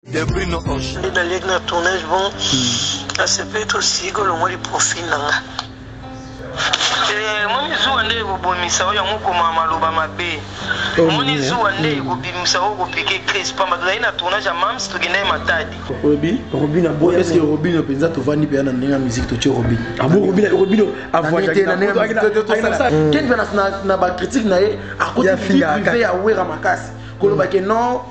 Nde naleki na tournage bon nasepeli tosiki olongoli profil na nga. Omoni zuwa nde ekobomisa yo yango okoma maloba mabe omoni zuwa nde ekobimisa yo okopike crise pamba tozali na tournage ya mams tokendaki matadi. Olobi Robino aboya est-ce que Robino penza tovandi penza na ndenge ya musique totie Robino? Ah bon Robino Robino a voyagé na ndenge Ken mpe na ba critique na ye akoti vie privée ya Wera makasi koloba ke non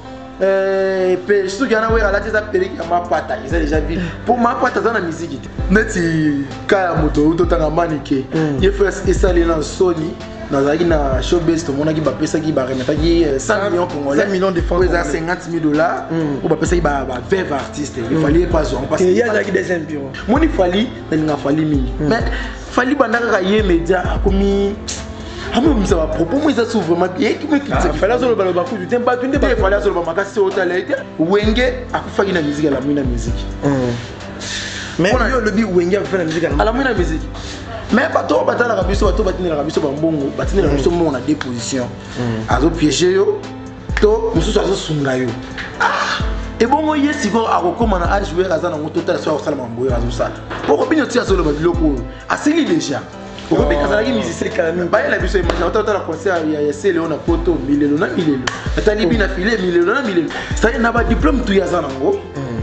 pe soki wana Wera alati eza perruque ya mapata eza déjà vie po mapata aza na musique te neti ka ya moto outi otanga manike ye fo esali na soni nazalaki na showbase tomonaki bapesaki baremetaki 100 millions congolais 100 millions de francs eza 50 000 dollars oyo bapesaki baveuve artiste efali ye mpe azwa parce que ye azalaki deuxième bureau moni Fally nalinga Fally mingi mais Fally banda kaka ye média akomi amobimisa bapropos mo eza su vraiment Fally azolobaloba kutu te bato nde Fally azoloba makasi se otala ye te. Wenge akufaki na musique, alamwi na musique. Mais yo olobi Wenge akufi na musique. Alamwi na musique, mais bato oyo batalaka biso, bato batindelaka biso bambongo, batindelaka biso mbongo na deux positions: azopiéger yo to mosusu azosunga yo. Ebongo ye sikoyo akokóma na age were aza nango, totala soki akosala mambo oyo azosala. Po Robino ti azoloba biloko oyo asili déjà. Robino azalaki musicien, bayela biso image otala concert ya Sele oyo na Poto, milelo na milelo, atali bina file milelo na milelo. C'est-à-dire na badiplôme tu ye aza nango,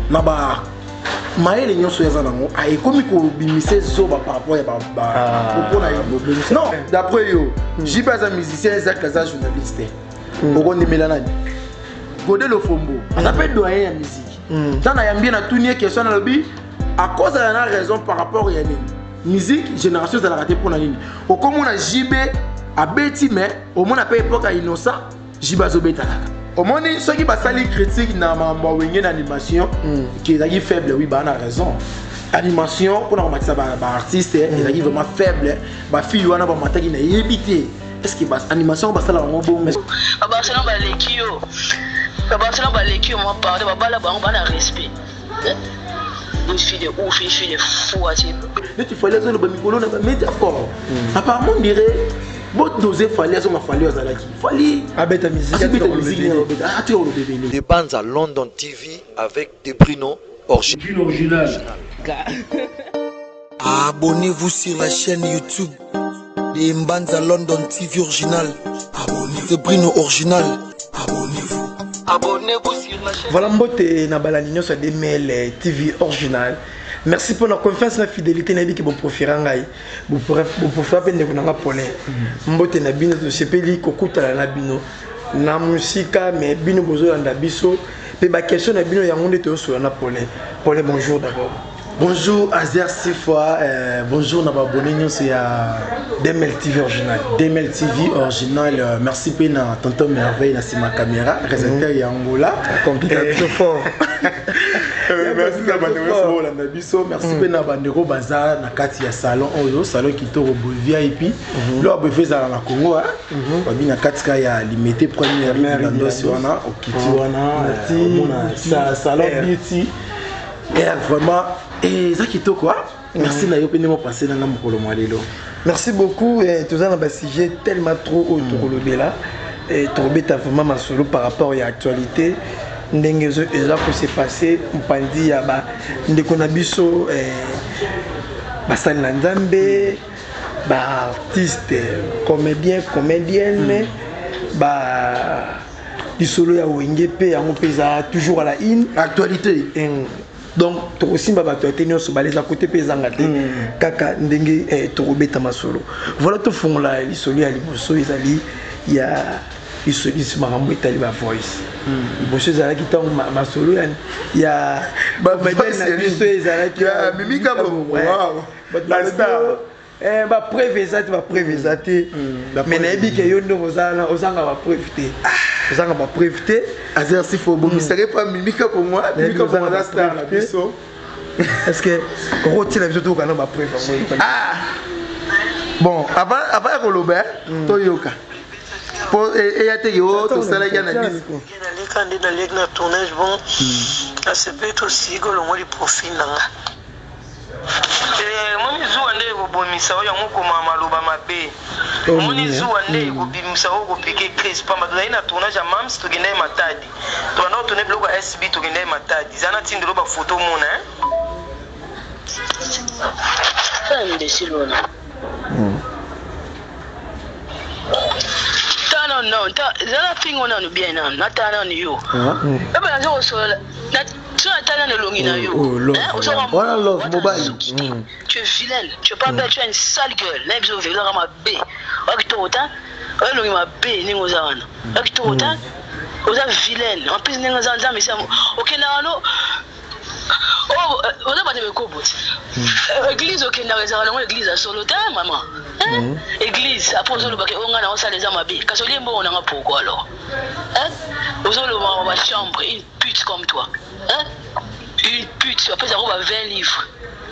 na ba mayele nyonso oyo aza nango, ekomi kobimisa ezoba par rapport ya bapropos na ye. Non, d'après yo, JB aza musicien, Ezak aza journaliste, okondimela nani? Gode Lofombo aza mpe doyen ya musique. Ntango nayambi ye, natuni ye question, nalobi akozala na raison par rapport ya nini? Musique génération ezalaka te. Mpo na nini okomona JB abeti, mais omona mpe époque ya Innocent, JB azobeta kaka? Omoni soki basali critique na makambo ya Wenge na animation ki ezalaki faible, oui, baa na raison. Animation mpona komatisa baartiste ezalaki vraiment faible. Bafille wana bamataki, nayebi te est ce que animation basala bango bongo. Babarcelone baleki yo, babarcelone baleki yo mwa pardon. Babala bango bana respect. Une fille de ouf, une fille de fou ati. Neti Fally azoloba mikolo na bamédia fort, apparemment on dirait bodose Fally azonga. Fally oyo azalaki Fally abeta musique. Azobeta musique, atika koloba ebele. De Banza London TV avec De Brino Original. Abonnez-vous sur la chaîne YouTube de Mbanza London TV Original. Abonnez-vous. De Brino Original. Abonnez-vous. Abonnez-vous sur la chaîne. Voilà, mbote na balandi nyonso ya DML TV Original. Merci pour la confiance na fidélité. Nayebi ke bopréféra ngai, bopréféra mpe ndeko na nga Paulin. Mbote na bino, tosepeli kokutana na bino na mosika, mais bino bozolanda biso mpe baquestion na bino yango nde toyosola na Paulin. Paulin, bonjour d'abord. Bonjour Azer Sifa, bonjour na babone nyonso ya DML TV Original. DML TV Original, merci mpe na tonton Merveille na nsima caméra, réalisateur ya Angola. Complication fort. Merci na bandeko nyonso bolanda biso. Merci mpe na bandeko baza na kati ya salon oyo, salon kitoko boye, VIP. Lo boye ezala na Congo, babi na kati ka ya Limete, première ndosi wana okiti wana, omona salon Beauty Air, vraiment eza kitoko. Merci na yo mpe ndenge opase nanga mokolo mwa lelo. Merci beaucoup. Toza na basujet tellement trop oyo tokolobela, tokobeta vraiment masolo par rapport ya actualité ndenge eza kose passer mopanzi ya bandeko na biso basali na Nzambe, baartiste comédien, comédienne, ba lisolo ya Wenge mpe yango mpe eza toujours à la une. Actualité. Donc tokosimba bato ya te nyonso baleza kote mpe ezanga te kaka ndenge tokobeta masolo. Voilà, tofongola lisolo ya liboso, ezali ya liso makambo etali bavoice. Liboso ezalaki ntango masolo ya na biso ezalaki Mimika. Bapreuve eza te, bapreuve eza te, mais nayebi ke yo ndenge ozanga bapreuve te, ozanga bapreuve te. Azer Sifo, obomisaka epa Mimika Pomwa. Mimika Pomwa aza star na biso. Est ce que okotiela biso tokokana bapreuve yango? Bon, avant ya koloba, toyoka po eya teke o tosalaki analyse. Naleka nde naleki na tournage bon nasepeli tosiki olongoli profil na nga. Eh, moni zuwa nde ekobomisa oyo yango okoma maloba mabe. Oh, Omoni nini, eh? zuwa nde ekobimisa oyo kopike crise pamba. Tozali na tournage ya Mams, tokendaki Matadi, tobanda kotourne biloko ya SB, tokendaki Matadi. Zala na tindelo bafoto omona, eh? Imbécile wana. Ta nanu nanu, ta zala fingo nanu bien nanu, natala nanu yo. Ebe naza kosolola so natala nanu elongi na yo. Oh, love, Hein, ozwaka Wana love, wata mobali. suki te. Tu es vilaine, tu es pas belle, tu as une sale gueule. Na biso ozalaka mabe. Oya kitoko ta, oya elongi mabe ndenge oza wana. Oya kitoko ta, oza vilaine. En plus ndenge oza Nzambe esi okendaka no. Oh, oza bato bekobo ti. Église okendaka ezalaka nango église ya solo te, mama. Hein? Église après ozolobaka o ngai na osala eza mabe, kasi olie mbongo nanga pourquoi alors? Hein? Ozolobaka bachambre, une pute comme toi. Hein? Une pute, bapesaka ba 20 livres,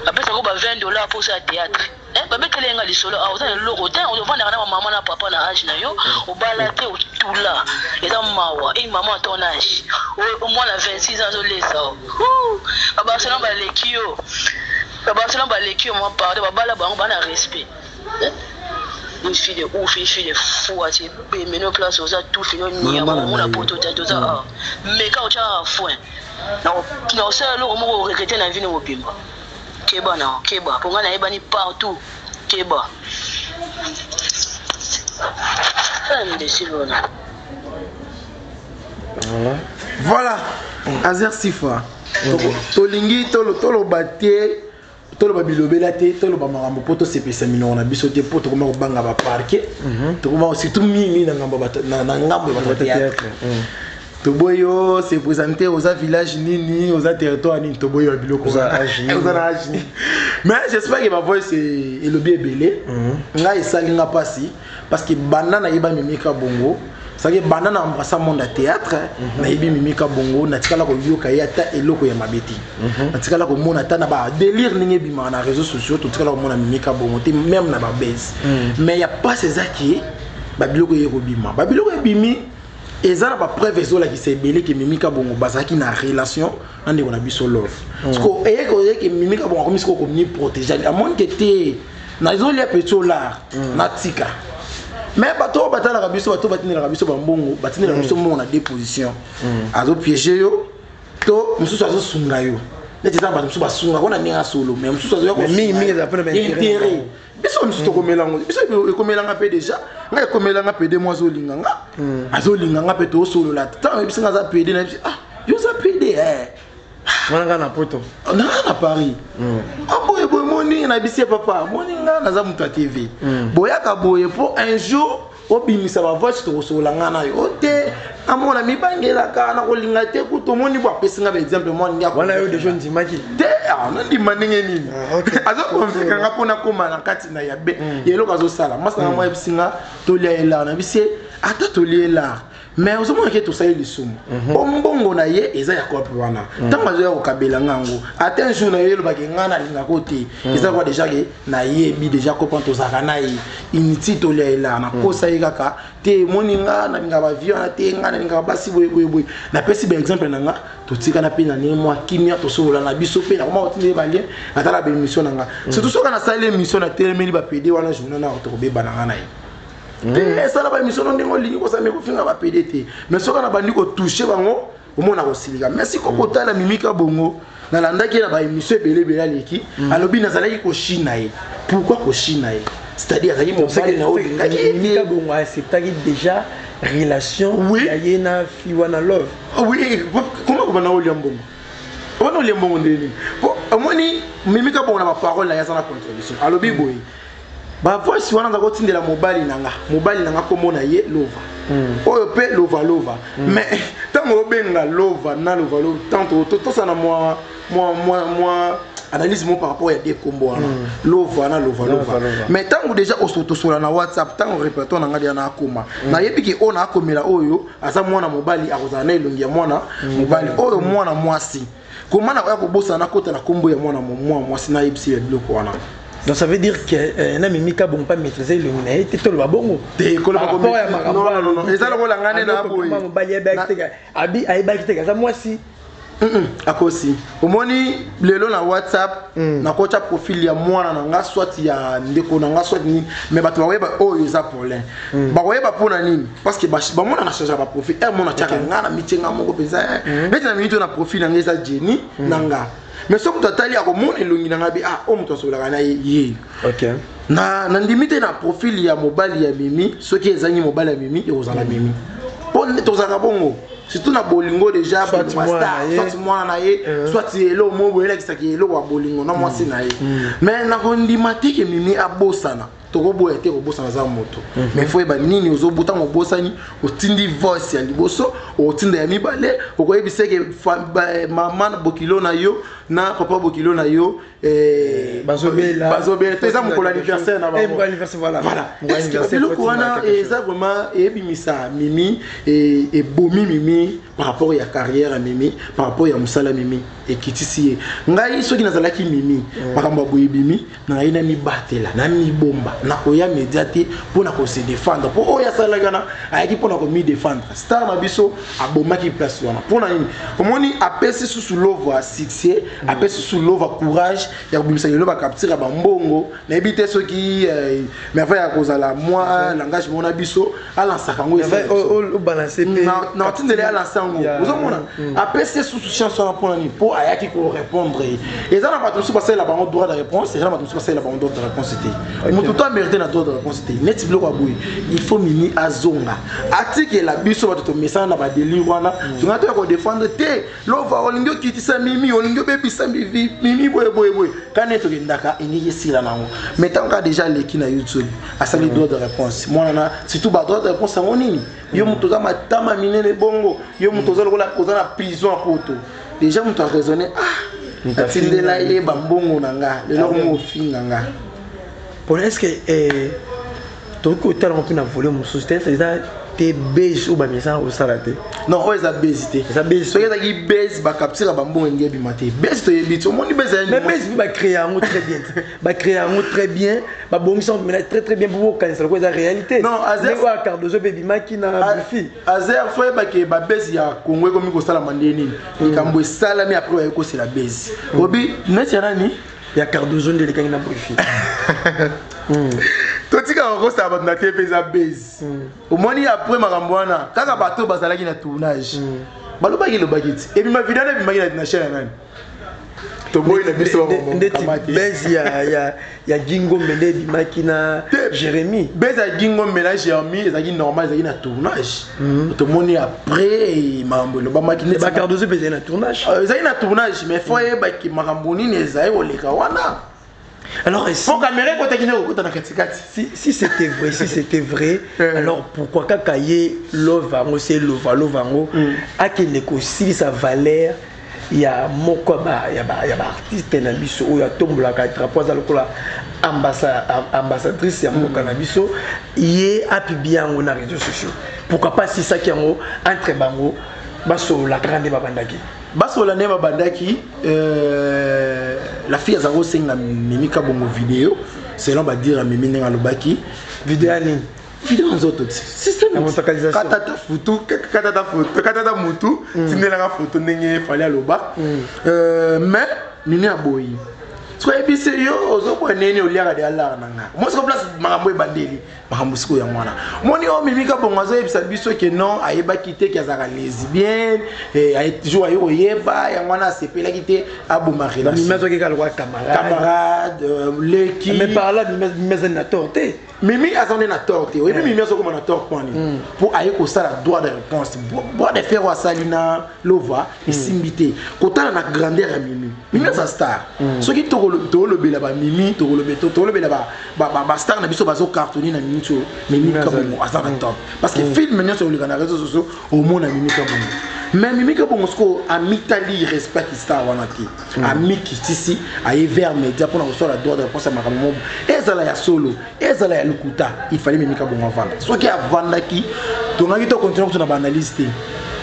bapesaka ba 20 $ mpo osala théâtre. Eh, babeteli nga lisolo awa, oza na eloko te, ovandaka na bamama na papa na age na yo, obala te, otula, eza mawa. Une maman à ton âge, omwana 26 ans azolesa o. Babarcelone baleki yo, babarcelone baleki yo mwa, pardon. Babala bango bana respect. Eh? Une fille de ouf, une fille de fou, atie bemeno place oza tout fino nyama. Mama na omona ngai. Poto te, toza awa, meka otyaka foin na osala eloko moko oregretter na vie no mobimba. Keba na keba, mpo ngai nayebani partout. Keba, imbécile wana. Voilà, Azer Sifa, tolingi toloba te, toloba bilobela te, toloba makambo mpo tosepelisa minoko na biso te, mpo tokoma kobanga baparquet, tokoma surtout mingi na ngambo na ngambo ya bato ya théâtre. Toboyi yo se présenter, oza village nini, oza territoire nini, toboyi ya biloko. Oza âge nini. Oza na âge nini. Mais j'espère que bavoice elobi ebele. Ngai esali nga mpasi parce que banda nayeba Mimika Bongo, c'est banda na embrassa monde ya théâtre, nayebi Mimika Bongo, natikala koyoka ye ata eloko ya mabe te, natikala komona ata na badélire ndenge ebimaka na réseaux sociaux, totikala komona Mimika Bongo te, même na babese. Mais ya mpasi ezaki babiloko eye kobima, babiloko ebimi, eza na bapreuve ezolakisa ebele ke Mimika Bongo bazalaki na relation na ndeko na biso Love. Parce que eyeke oyeke Mimika Bongo akomi sikoyo komi protéger, amoni ke te, nazolia petit olar natika. Mais bato oyo batalaka biso, bato oyo batindelaka biso bambongo, batindelaka biso mbongo na deux position: azopiéger yo to mosusu azosunga yo. Neti eza na bato mosusu basungaka ngo na ndenge ya solo, mais mosusu azoya Mais mingi mingi eza mpona ba-intérêt na intérêt. bango. Biso mosusu tokomela ngo, biso ekomelanga mpe déjà ngai, ekomelanga pd mo azolinga nga, azolinga nga mpe tosolola. Ntango oyebisi nga aza pd, nayebisi: "Ah, yo oza pd, eh." Wana kaka na poto? Nanga na Paris. Aboye boye, moni nayebisi ye: "Papa, moni nga naza moto ya TV, boyaka boye mpo un jour obimisa bavoice, tokosolola nga na yo." O te, amona mibangelaka na kolinga te, kutu omoni bo apesi nga baexemple mwa ndenge. Wana yo déjà ondimaki? Te, ah, nandima ndenge nini? Ah, ok. Azoconvaincre nga mpona kóma na kati na ya be ya eloko azosala. Masanga mwa yebisi nga tolia elar, na bisi ye ata tolia elar, mais ozomona ke tosali lisumu po mbongo na ye eza ya cope wana. Ntango azoya kokabela nga yango, ata un jour na ye elobaki nga nalingako te, eza kwa déjà ke nayebi déjà cope wana tozalaka na ye, inutile tolia elar. Nakosa ye kaka te, moni nga nalingaka bavie wana te, nga nalingaka basi boye boye boye. Napesi baexemple na nga, totikana mpe na ndenge mwa kimia, tosolola na biso mpe nakoma kotinda ye balien, natala baémission na nga. Surtout soki nasali émission natelemeli bapd wana, journal na tokobeba na nga na ye te. Esala baémission no ndenge olingi kosala, me kofinga bapd te. Mais soki na bandi kotouche bango, omona kosilika. Mais siko kotala Mimika Bongo, nalandaki ye na baémission ebele ebele, aleki alobi nazalaki koshina ye. Pourquoi koshina ye? C'est-à-dire azalaki mobali na oyo olingaki ye Mimika te. Bongo acceptaki déjà relation ya ye na fille wana Love? Oui, comment kobanda olia mbongo wana, olia mbongo ndenge nini? Po omoni Mimika Bongo na baparole na ye aza na contradiction. Alobi boye: bavoice wana aza kotindela mobali na nga, mobali na nga kombo na ye Lova, oyo mpe Lova Lova. Mais ntango obenga Lova na Lova Lova, tanto tosala mwa mwa mwa mwa analyse mo par rapport ya de kombo wana Lova na Lova Lova. Lova. Mais ntango déjà tosola na WhatsApp, ntango répertoire na nga deya na akoma, nayebi ke oyo naakomela oyo aza mwana mobali, akozala na elongi ya mwana mobali, oyo mwana mwasi, koma na koya kobosana nakota na kombo ya mwana mwa mwasi, nayebisi ya biloko wana. Donc ça veut dire que na Mimika Bongo pas maîtriser elongi na ye te, toloba bongo? Te, koloba Par rapport ya makambo Non, non, non, eza lokola nga nde na boye. Mobali ayebaki te, abi ayebaki te aza mwasi. Akosi. Omoni lelo na WhatsApp, nakotya profil ya mwana na nga, soit ya ndeko na nga, soit nini, mais bato bakoyeba oyo eza Paulin. Bakoyeba mpona nini? Parce que bamona na change baprofil. E mona tiaka nga na mitie nga moko mpenza, neti na minute oyo na profil na nga eza Jenny na nga, mais soki moto atali, akomona elongi na nga bi: "Ah, oyo moto asololaka na ye." Ye na nandimi te na profil ya mobali ya Mimi. Soki ezangi mobali ya Mimi, ekozala Mimi, mpo tozalaka bongo, surtout na bolingo déjà. Soit mwana na ye. Soit mwana na ye, soit eloko moko boye elakisaki eloko ya bolingo na mwasi na ye. Mais nakondima te ke Mimi abosana. Tokoboya te, kobosana aza moto, mais faut yeba nini ozobuta. Obosani, otindi voice ya liboso, otinda ya mibale, okoyebisa ke mama na bokilo na yo na papa bokilo na yo Bazobela. Bazobela to eza mokolo anniversaire na Eh, bango. mokolo anniversaire, voilà. Voilà. Mokolo Est-ce que anniversaire, biloko faut wana quelque chose. eza vraiment eyebimisa Mimi, ebomi Mimi par rapport ya carrière ya Mimi, par rapport ya mosala Mimi, ekitisi ye. Ngai soki nazalaki Mimi, makambo ya boye ebimi na ngai, na mibatela, na mibomba, nakoya média te mpona kose défendre, mpo oyo asalaki wana ayaki mpona komidéfendre. Star na biso abomaki place wana mpona nini? Omoni, apesi susu Lova succès, apesi susu Lova courage ya kobimisa lelo bacapture ya bambongo. Nayebi te soki Merveille ya kozala mwa langage moko na biso, alansaka yango, esala biso. Obalance mpe. Na otindeli alanse yango. Ozomona, apesi ye susu chance wana mpona nini? Mpo ayaki korépondre ye. Eza na bato mosusu basalela bango droit de réponse, eza na bato mosusu basalela bango droit de réponse te. Moto to amérite na droit de réponse te. Neti biloko ya boye, il faut Mimi azonga, atikela biso bato tomesana na badélire wana. Tonga toya kodéfendre te Lova, olingi okitisa Mimi, olingi obebisa Mimi boye boye boye. Kani tokendaka, elingi esila nango. Mais ntango kaka déjà aleki na YouTube, asali droit de réponse, mwana na surtout badroit de réponse yango nini? Yo moto oza matama minene bongo, yo moto oza lokola oza na prison ya poto déjà, moto araisonne: "Ah, atindela ye bambongo na nga, lelo komo ofinga nga." Bon, est ce que tokoki kotala ngo mpe na volet mosusu te? Eza te base oyo bamesana kosala te? Non, oyo eza base te. Eza base. Soki ezalaki base, bacapture bambongo elingi ebima te. Base toyebi ti omoni base. Mais base mpe bacréé yango très bien, bacréé yango très bien, babongisa yango mpena très très bien mpo bokanisa lokola eza réalité. Non, ndenge oyo Cardozo mpe ebimaki na Brifi. Azer, faut oyebake babase ya Congo ekomi kosalama nde nini. Likambo esalami, après baye kosela base obi neti ya nani? Ya Cardozo nde elekaki na Brifi. Totikaka kosala bato na te mpe eza base. Omoni, après makambo wana kaka, bato bazalaki na tournage balobaki, lobaki ti ebima video wana ebimaki na chaîne ya nani? Toboyi na biso. Ndeti base ya Gingombe nde ebimaki na Jérémi. Base ya Gingombe na Jérémi ezalaki normal, ezalaki na tournage. Tomoni après makambo elobamaki. Bacardozo mpe ezali na tournage. Ezalaki na tournage, mais faut oyebaki makambo nini ezali koleka wana. Alors, si caméra ekotaki nde kokota na katikati. Si c'était vrai, si c'était vrai, alors pourquoi kaka ye Love yango, se Lova, Lova yango akende kosilisa valeur ya moko ya baartiste na biso oyo atombolaka drapeau, aza lokola ambassadrice ya mboka na biso, ye apublie yango na réseaux sociaux? Pourquoi pas asisaki yango entre bango, basolola kaka nde babandaki? Basolola nde babandaki. La fille azalaki kosenga Mimi Kabongo video, selon badire ya Mimi ndenge alobaki. Video ya nini? Video nzoto ti katata futu, katata foto, katata mutu, tindelanga foto ndenge Fally aloba. Mais Mimi aboyi. Soki oyebisi yo, ozoboya nini? Oliaka de alara na nga mo siko place makambo ebandeli, makambo sikoyo yango wana. Moni oyo Mimi Kabongo azoyebisa biso ke non, ayebaki te ke azalaka lesbienne. Jour aye koyeba yango wana, asepelaki te, aboma relation. Azwaki kaka lokola camarade, camarade leki. Mais par là, Mimi azali na tort te. Mimi aza nde na tort te. Oyebi, Mimi azokoma na tort mpo nini? Mpo aye kosala droit de réponse, droit de fer oyo asali na Lova esimbi te. Kotala na grandeur ya Mimi, Mimi aza star. Soki tolobela bamimi, tolobela bastar na biso bazocartonne na minute oyo, Mimi Kabongo aza na top, parce que film nyonso oleka na réseau sociaux, omona Mimi Kabongo. Mais Mimi Kabongo sikoyo amitali respect star wana te, amikitisi, aye vers média mpona kosala droit de réponse ya makambo mobo. Ezala ya solo, ezala ya lokuta, il fallait Mimi Kabongo avanda. Soki avandaki, tongaki tocontinue kutu na baanalyse te,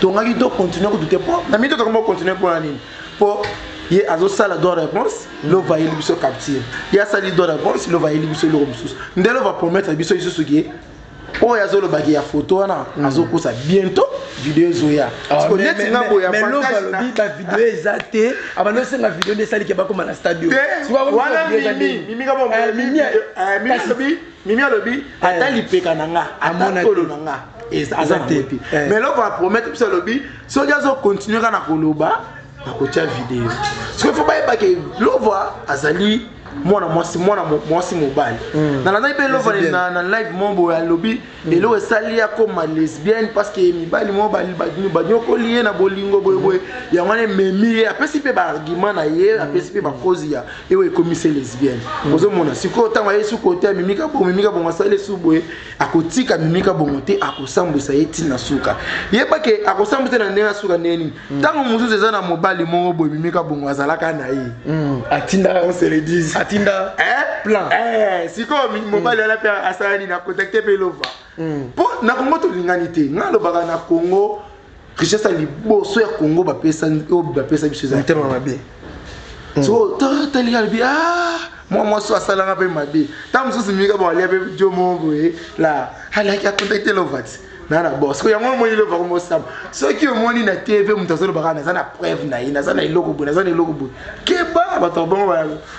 tongaki tocontinue kutu te, mpo na minute tokoma continue mpona nini? Mpo ye azosala droit de réponse, Lova ayeli biso capture. Ye asali droit de réponse, Lova ayeli biso eloko mosusu nde Lova promettre biso lisusu ke oyo azolobaki ya foto wana azokosa bientôt. Video ezoya. Neti nga boye alobi bavideo eza te, abandi osenga video nde esaliki bakóma na stade. Wana Mimi alobi ata lipeka na nga, ata tolo na nga aza te. Mais eloko apromettre biso, alobi soki azocontinue kaka na koloba, nakotia video. Soki fo bayebake Lova azali mwana mwasi, mwana mwasi mobali. Nalandaki mpe Lova na live mo boye, alobi eloko esali akoma lesbienne parce que mibali mo banyokoli ye na bolingo boyeboye, yango wana ememi ye. Apesi mpe baargument na ye, apesi mpe bacause ya eyo ekomisi lesbienne. Ozomona sikoyo, ntango aye su kote ya Mimika Bongo, Mimika Bongo asali esu boye, akotika Mimika Bongo te, akosambwisa ye ntina suka. Yebake akosambwisa na ndenge asuka ndenge nini? Ntango mosusu eza na mobali moko boye Mimika Bongo azalaka na ye. Atinda. On se le dise. Atinda plan. Sikoyo mobali wana mpe asala nini? Acontacte mpe Lova. Mpo na Kongo tolingani te. Ngai alobaka, na Kongo, richesse ya liboso ya Kongo bapesa, oyo bapesa biso, eza motema mabe. So talika, alobi ah, mwa mwasi asalanga mpe mabe. Ntango mosusu Mimika Bongo alia mpe jo moko boye la, alaki acontacte Lova ti na bon. Sikoyo yango omoni Lova komosamba. Soki omoni na TV moto azolobaka naza na preuve na ye, naza na eloko boye, naza na eloko boye, keba. Bato bongo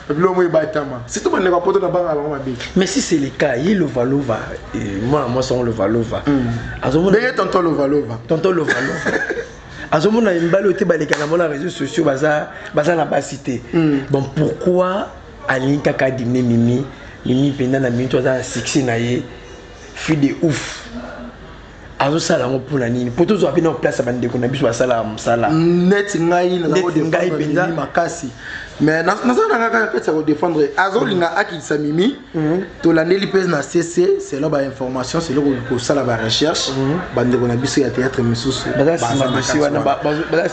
biloko mo ebatama, surtout bandeko ya Poto na banga bango mabe. Mais si c'est le cas, ye Lova Lova, mwana mwasi yango Lova Lova azomona ndenge tonton Lova Lova. Tonton Lova Lova azomona mibali oyo te baleka na mona réseaux sociaux, baza na basi te. Bon, pourquoi alingi kaka adime Mimi? Mimi mpenza na minute aza na succès na ye, fille de ouf, azosala yango mpona nini? Po tozwa mpe na place ya bandeko na biso basalaka mosala. Neti ngai Neti ngai mpenza. Makasi, mais naza na kaka kati ya kodéfendre. Azolinga akitisa Mimi. Tolandeli mpe na cc selon bainformation, selon kosala barecherche, bandeko na biso ya théâtre misusu baza nsima dossier wana,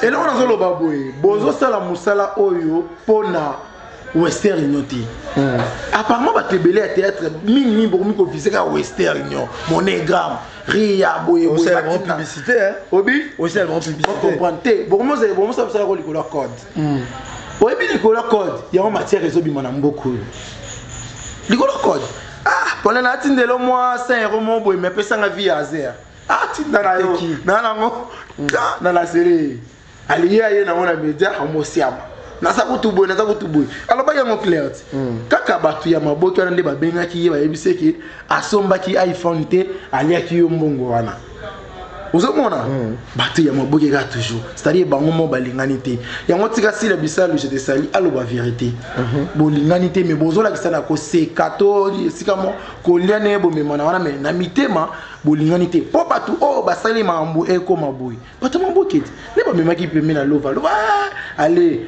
eloko nazoloba boye, bozosala mosala oyo mpona Western Union te. Apparemment bato ebele ya théâtre mingimingi bokomi kovise kaka Western Union, MoneyGram, Ria, boye. Osala bango publicité. Obi. Osala bango publicité. Comprendre te, bokomosala mosala ko likolo ya code. Oyebi likolo ya code yango, matière ezobima na mboka oyo likolo ya code. Ah, pone na atindelo mwa 5 euro mo boye, me apesanga vie ya azer. Atinda na yo na nango na lasere alingi aye nango na média, amosiama naza kutu boye, naza kutu boye. Alobaki yango clair ti kaka bato ya maboki wana nde babengaki ye, bayebisi eke asombaki iPhone te, aliaki yo mbongo wana. Ozomona bato ya maboki kaka toujours, c'est-à-dire bango mo balingani te. Yango tika sila bisalu, je te sali, aloba vérité. Bolingani te, mais bozolakisa na koseka to esika mo kolia ndenge bomemana wana, mais na mitema bolingani te. Mpo bato oyo basali makambo ekoma boye, bato ya maboki te nde bamemaki pembe na Lova. Loba ale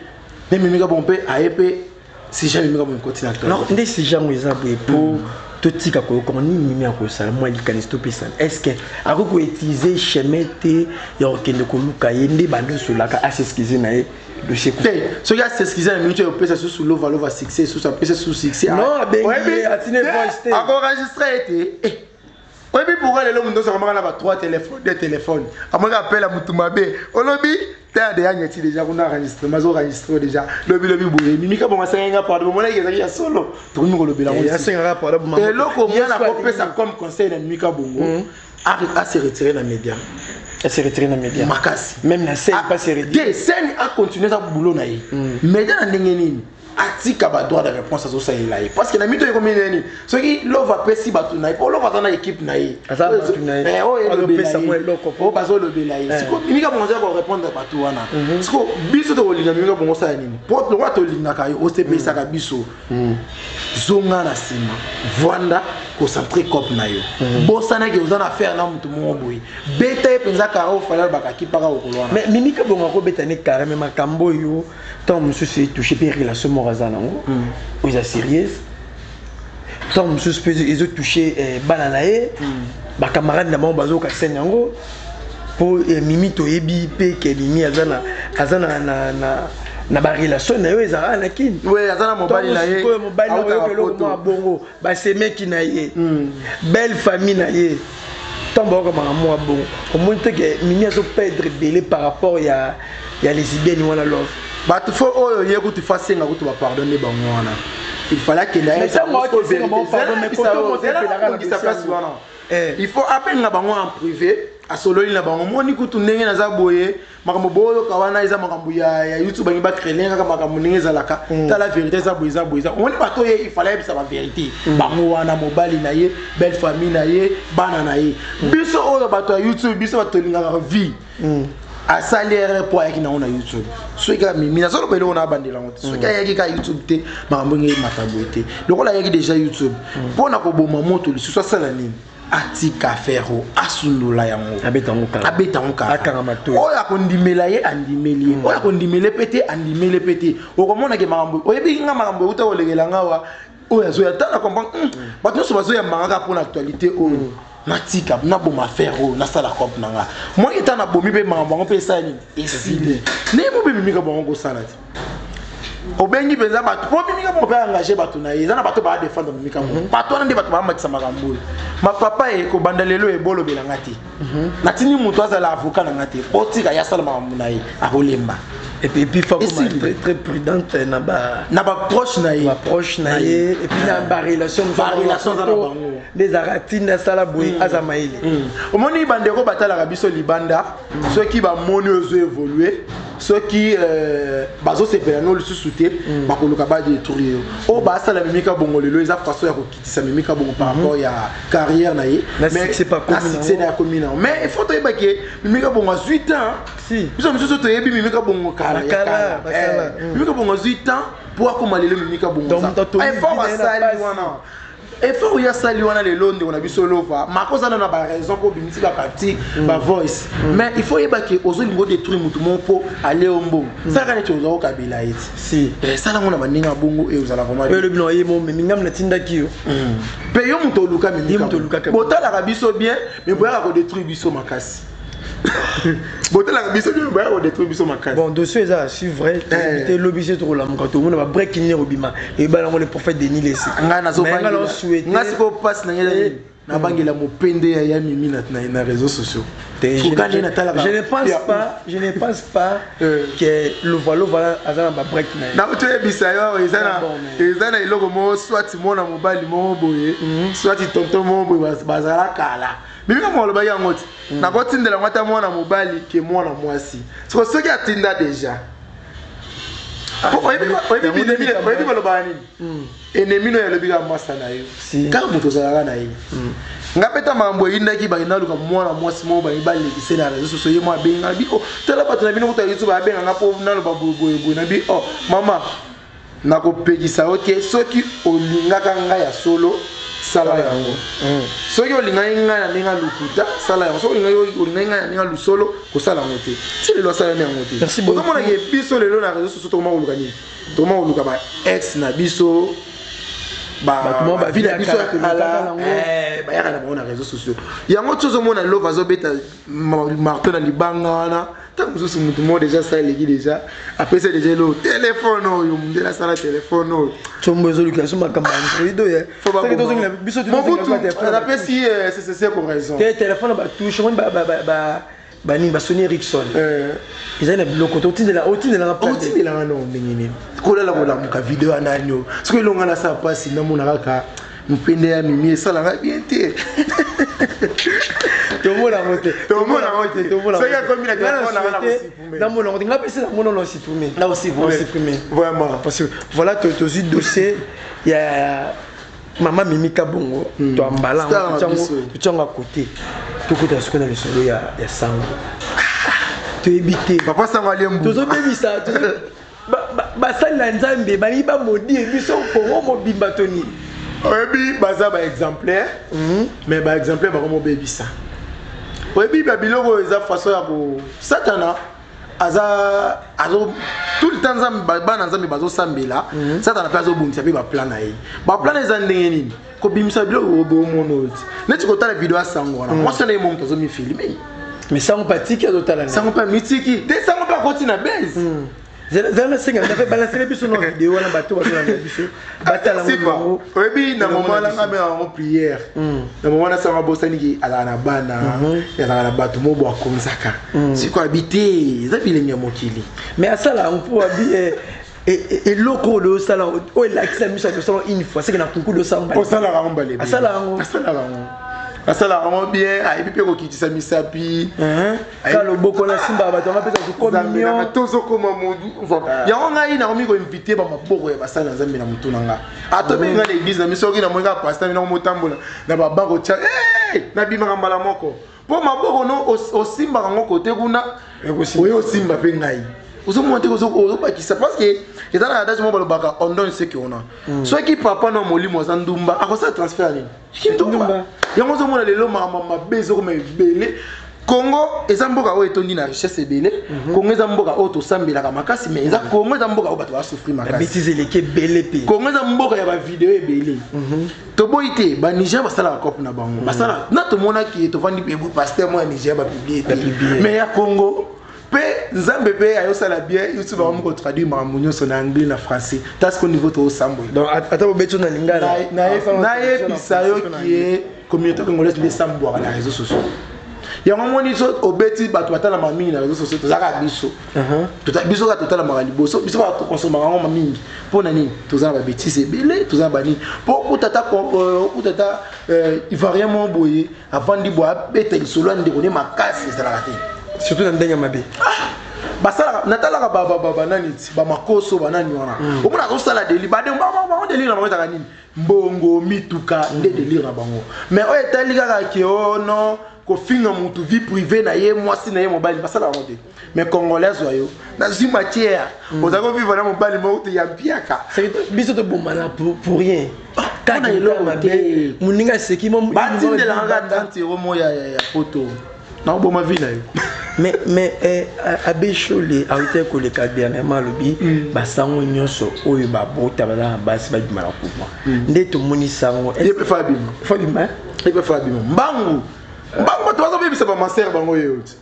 nde memika bon mpe aye mpe sujet memika bon ekoti na. Non, nde sujet yango eza boye, mpo totika koyokama nini Mimi akosala. Mwa likanisi topesana: est ce que akoki koutiliser chemin te ya kokende koluka ye nde bando osolaka, as'excuse na ye, dossier? Te, soki as'excuse na minute oyo, opesa susu Lova Lova succès, susu apesa susu succès. Non, abengi ye, atine voice te. Akoenregistre ye te. Oyebi pourquoi lelo moto nyonso akomaka na ba 3 téléphone, 2 téléphone? Amoki apela motu mabe, olobi te deya nyeti déjà kuna enregistrement, azoenregistre déjà. Lobi lobi boye, Mimika Bongo asengai nga pardon, bomonaki ezalaki ya solo. Tokomi kolobela asengaka pardon. Eloko nga nakopesa comme conseil na Mimika Bongo, ase retire na média. Ase retire na média. Makasi. Même na scène pas se retire? Te, scène acontinue, eza boulot na ye. Média na ndenge nini? Atika badroit de réponse azosalela ye, parce que na mito ekomi nini? Soki Love apesi bato na ye, mpo Love aza na équipe na ye oyo bazolobela ye, siko Mimika Bongo aza korépondre bato wana. Siko biso tokolinga Mimika Bongo osala nini? Po lokola tolingaka yo, osepesaka biso, zonga na nsima, vwanda, concentre cope na yo, bosanaki oza na affaire na motu moko boye, beta ye mpenza kara ofala bakaki mpaka okolo wana. Mais Mimika Bongo akobeta ne carré, mais makambo oyo ntango mosusu etouche mpe relation moko aza nango oyo eza sérieuse, ntango mosusu mpe ezotouche bana na ye, bacamarade na bango bazoyoka scène yango. Mpo Mimi, toyebi mpe ke Mimi aza na barelation na yo ezalaka na Kini. Aza na mobali na ye. Mobali na oyoka eloko moko bongo, basemeki na ye, belle famille na ye, ntango bayokamaka mwa bongo, omoni te ke Mimi azoperdre ebele par rapport ya lesbienne wana Love? Bato fo oyo ye kutu fa asenga kutu bapardon nde bango wana, il fallait akende place wana. Il faut abenga bango en privé. Asololi na bango, moni kutu ndenge naza boye, makambo boyoka wana eza makambo ya YouTube, bangi bacrélien kaka makambo ndenge ezalaka. Tala, vérité eza boye, eza boye, eza omoni bato oyo ifale ayebisa bavérité bango wana, mobali na ye, belle famille na ye, bana na ye. Biso oyo bato ya YouTube, biso bato tolingaka vie. Asali erreur mpo ayaki nango na YouTube. Soki kaka Mimi, nazoloba eloko na abandela yango te, soki ayaki kaka YouTube te, makambo ndenge emata boye te. Lokola ayaki déjà YouTube mpo na koboma moto lisusu, asala nini? Atika affaire oyo, asundola yango. Abeta yango kaka. Abeta yango kaka. Akanga matoi. Oyo akondimela ye, andimeli ye. Oyo akondimela ye mpe te, andimeli mpe te. Okomonake makambo oyebi nga, makambo euta kolekela nga wa oyo azoya ta na comprendre. Bato nyonso bazoyambanga kaka mpona actualité oyo. Natika, naboma affaire oyo, nasala cope na nga. Moi eta nabomi mpe makambo yango mpe esala nini, esili. Ndenge mo mpe mimika bango kosala te, obengi mpenza bato po Mimika Bongo mpe engage bato na ye. Eza na bato baadefendre Mimika Bongo, bato wana nde bato bamatisa makambo oyo. Mapapa ye kobanda lelo ebolobelanga te, natindi moto azala avocat na nga te. Otika ye asala makambo na ye, akolemba. Et puis faut Esili. très très prudente na ba na baproche na ye. Baproche na ye et puis na barelation. Barelation aza na bango. Nde ezalaka ntinda asala boye, aza mayele. Omoni, bandeko batalaka biso libanda, soki bamoni oyo ezo évolue, soki bazosepela no lisusu te, bakoluka badétruire yo. Oyo basala Mimika Bongo lelo eza façon ya kokitisa Mimika Bongo par rapport ya carrière na ye. Na succès pa na komi succès nango. na ya komi nango. Mais il faut toyeba ke Mimika Bongo azwi temps. Si. Biso misusu toyebi Mimika Bongo kala ya Bakala, kala. bakala. Mimika Bongo azwi temps po akóma lelo Mimika Bongo. Donc, moto atoyi effort vie na ye na asali pasi. wana, effort oyo asali wana lelo, ndeko na biso Lova Mako oza na baraison mpo obimisi bapati bavoice. Mais il faut oyeba ke ozolinga odétruire motu moko mpo ale yo mbongo, salaka neti oza kokabela ye ti. Si. Sala yango na bandenge ya bongo e ozala vraiment Oyo elobi na ye mo memi ngam natindaki yo. Mpe yo moto oluka. Ye moto olukaka. Botalaka biso bien, mais boyaka kodétruire biso makasi. Botalaka biso bien, boyaka kodétruire biso makasi. Bon, dossier eza à suivre. Te, lobi se tokolamuka, tomona babreak nini ekobima, eyeba nango le prophète Denis Lesi. Ngai nazobangela, nazobangela ngai sikoyo mpasi na ngai, nabangela mopende ya Mimi na réseaux sociaux. Je ne pense pas, je ne pense pas que Lovalova aza na babreak na ye. Nauti oyebisa yo, eza na eloko moko, soit mwana mobali moko boye, soit tonton moko boye, bazala kala. Mimi kama olobaki yango ti, nakotindela yango ata mwana mobali ke mwana mwasi. Siko soki atinda déjà, oyebi balobaka nini? Ennemi no yalobi kaka mwasa na yo, kaka moto ozalaka na ye. Nga mpe ta makambo eyindaki, bangi naluka mwana mwasi moko, bangi balekise na réseau sociaux. Ye mo abenga bi: "O tala, bato na bino kuta YouTube babenganga mpo naloba boyeboyeboye." Na bi: "O mama, nakopekisa yo te. Soki olingaka ngai ya solo, sala yango. Soki olingaki ngai na ndenge ya lukuta, sala yango. Soki olingaki ngai na ndenge ya lusolo, kosala yango te." Ti lelo asalani yango te. Ozomonake biso lelo na réseau sociaux tokoma koluka nini? Tokoma koluka ba ex na biso, bavie na biso ya kala, bayaka na bango na réseau sociaux. Yango ti ozomona Love azobeta marteau na libanga wana. Ntango mosusu motu moko déjà asala eleki, déjà apesa déjà elo telefone oyo, mondele asala telefone oyo. Tsombo ezolukela so makambo ya Android oyo. Biso napesi CCC ko raison. Te, telefone batouche, omoni banini, basony Ericsson, ezali na biloko otindela, otindelanga. Otindelanga no ndenge nini? Kolala kolamuka, video ya nani oyo? Soki elonga nasala mpasi, namona kaka mopende ya Mimi, esalanga bien te. Tomona yango te. Tomona yango te. Soki akomi na telefone nanga, na namona yango te. Nga mpe namona na osupprime. Na osupprime vraiment. Parce que voilà, tozwi dossier ya mama Mimi Kabongo, toambala yango, totiango ya côté, tokota sikoyo na lisolo ya sango. Toyebi te. Papa Sango alie. Tozobebisa basali na Nzambe, balingi bamodire biso Kongo mobimba to nini? Oyebi, baza baexemplaire, mais baexemplaire bakomobebisa. Oyebi, babiloko oyo eza façon ya ko Satana aza azo tout le temps. Nzambe, bana Nzambe bazosambela, Satana mpe azobongisa mpe baplan na ye. Baplan eza ndenge nini? Kobimisa biloko bomona oyo ti neti kotala video ya Sango wana, mwasi na ye mo moto azomifilme. Mais Sango mpe atiki, azotala. Sango mpe amitiki te, Sango mpe akoti na base. Zala nasenga mpe balansele biso na video wana, bato bazolanda biso batala. Yango oyebi, na moma nanga mpe yango prière, na moma na Sango abosaniki azalaka na bana, azalaka na bato mo bo akonzaka. Sikoyo abi te, eza bilenge ya mokili. Mais asala yango mpo abi eloko oyo osala, oyo elakisa miso ya tosala une fois, seke na kunku dosala. Osalaka yango mbala. Asala yango. Asalaka yango. Asalaka yango bien, ayebi mpe kokitisa misapi. Ka loboko na simbaka bato yango apesa communion. Tozokoma yango. Ngai nakomi koinvite bamaboko ya basali na Nzambe na motu na nga. Atobengi nga na église na miso, soki namoni kaka pasteur minako motambola na babanko tia, nabimaka mbala moko, mpo maboko no osimbaka yango kote kuna, oye osimba mpe ngai, ozomona te, ozobakisa, parce que eza na adage moko balobaka: "On donne ce qu'on a." Soki papa na molimo aza ndumba, akosala transfert ya nini? Kindumba. Yango ozomona lelo makambo mabe ezokoma ebele. Congo eza mboka oyo etondi na richesse ebele. Congo eza mboka oyo tosambelaka makasi, mais eza Congo eza mboka oyo bato basouffrir makasi. Babêtises eleki ebele mpe. Congo eza mboka ya bavideo ebele. Toboyi te, baniger basalaka cope na bango, basala na tomonaki tovandi mpe pasteur moko ya Niger bapublie te, mais ya Congo mpe Nzambe mpe ayosala bien. Youtube akomi kotraduire makambo nyonso na anglais, na français. Tasiko niveau toosambola. Donc ata bobeti na lingala. Nayebisa yo kie communauté congolaise nde esambwaka na réseaux sociaux. Yango moni so obeti bato batalamaka mingi na réseaux sociaux, tozalaka biso. Biso kaka totalamaka liboso, biso kaka tokonsomaka yango mingi. Mpo na nini? Toza na babêtises ebele, toza na banini, mpo okuta ata ivoirien moko boye avandi boye, abeta lisolo ya ndeko nde makasi, ezalaka te. Surtout na ndenge ya mabe. Basalaka, natalaka banani ti bamakoso, banani wana, omona azosala délire. Bango délire na bango ezalaka nini? Mbongo, mituka nde délire na bango. Mais oyo etali kaka ke o non, kofinga mutu, vie privée na ye, mwasi na ye, mobali, basalaka yango te. Mais congolais azwa yo, nazwi matière, ozali kovivre na mobali moko te ya mpiaka. Biso tobombana pour rien. Mpona eloko te. Moninga aseki. Batindelaka kaka 30 euro mo ya poto, nakoboma vie na yo. Mais abbé Shole awuti koleka dernièrement, alobi basango nyonso oyo babota, baza na basi, babima na couvent. Nde tomoni sango. Ye mpe fa abima. Fa abima. Ye mpe fa abima mbangu mbangu. Bato bazobebisa bamasere bango ye oti.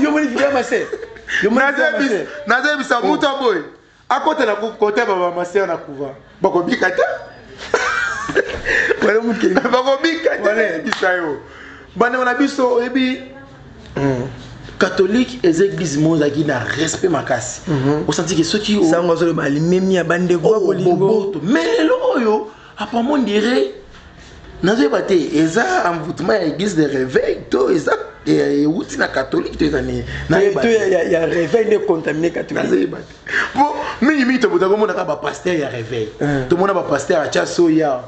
Yo moni video ya masere? Nazoyebisa mutu aboye akota na kote ya bamasere na couvent, bakobika te, bakobika te. Nayebisa yo, bandeko na biso, oyebi catholique eza église moko ezalaki na respect makasi. Osanti ke soki sango azoloba limemi ya bandeko ya bolingo. Boboto. Mais lelo oyo apparemment on dirait, nazoyeba te, eza envoûtement ya église de réveil to eza euti na catholique to eza nini? To ya réveil nde contaminé catholique. Nazoyeba te, po mingimingi tobota komonaka bapasteur ya réveil, tomona bapasteur atya soya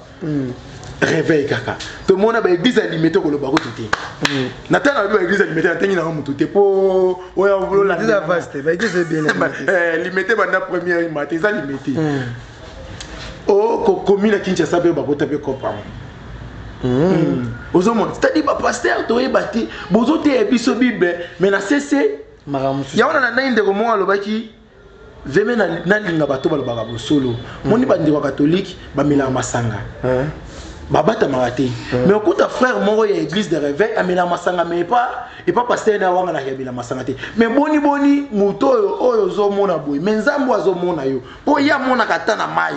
réveil kaka, tomona baéglise ya Limete, koloba kutu te. Na ntango nabi baéglise ya Limete, natangi nanga motu te, po oyo Limete banda première mate eza Limete okomi na Kinshasa mpe bakota mpe comprendre. Ozomona, c'est-à-dire bapasteur, toyeba te, bozoteya biso Bible, mais na sese yango na ndenge ndeko moko alobaki veme. Nalinga bato balobaka bosolo. Moni bandeko ya catholique bamelaka masanga, babatamaka te, mais okuta frère moko ya église de réveil amelaka masanga, mais epa pasteur na awanganaka amela masanga te. Mais boni boni moto oyo ozomona boye, mais Nzambe oyo azomona yo, mpo ye amonaka ata na mai,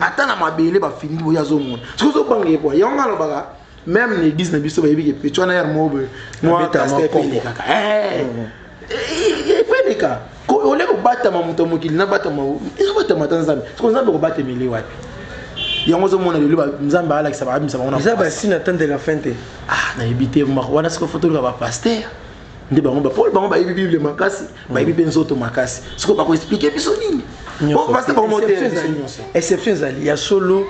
ata na mabele bafini boye, azomona. Soki ozobanga ye, kwa yango alobaka même na église na biso, bayebi ke petu wana yare moko boye, mwa pasteur mpe elekaka, epeleka ole kobatama moto ya mokili, nabatama, ezobatama ata Nzambe. Soki Nzambe kobatemeli wapi? Yango ozomona lelo Nzambe alakisa, babimisa bango. Eza basi na temps de la fin te. Ah, nayebi te wana. Sikoyo faut toluka bapasteur nde bango bapole, bango bayebi Bible makasi, bayebi mpe nzoto makasi. Sikoyo bakoexpliquer biso nini? Pasteur bango moteya biso nyonso. Exception ezali ya solo,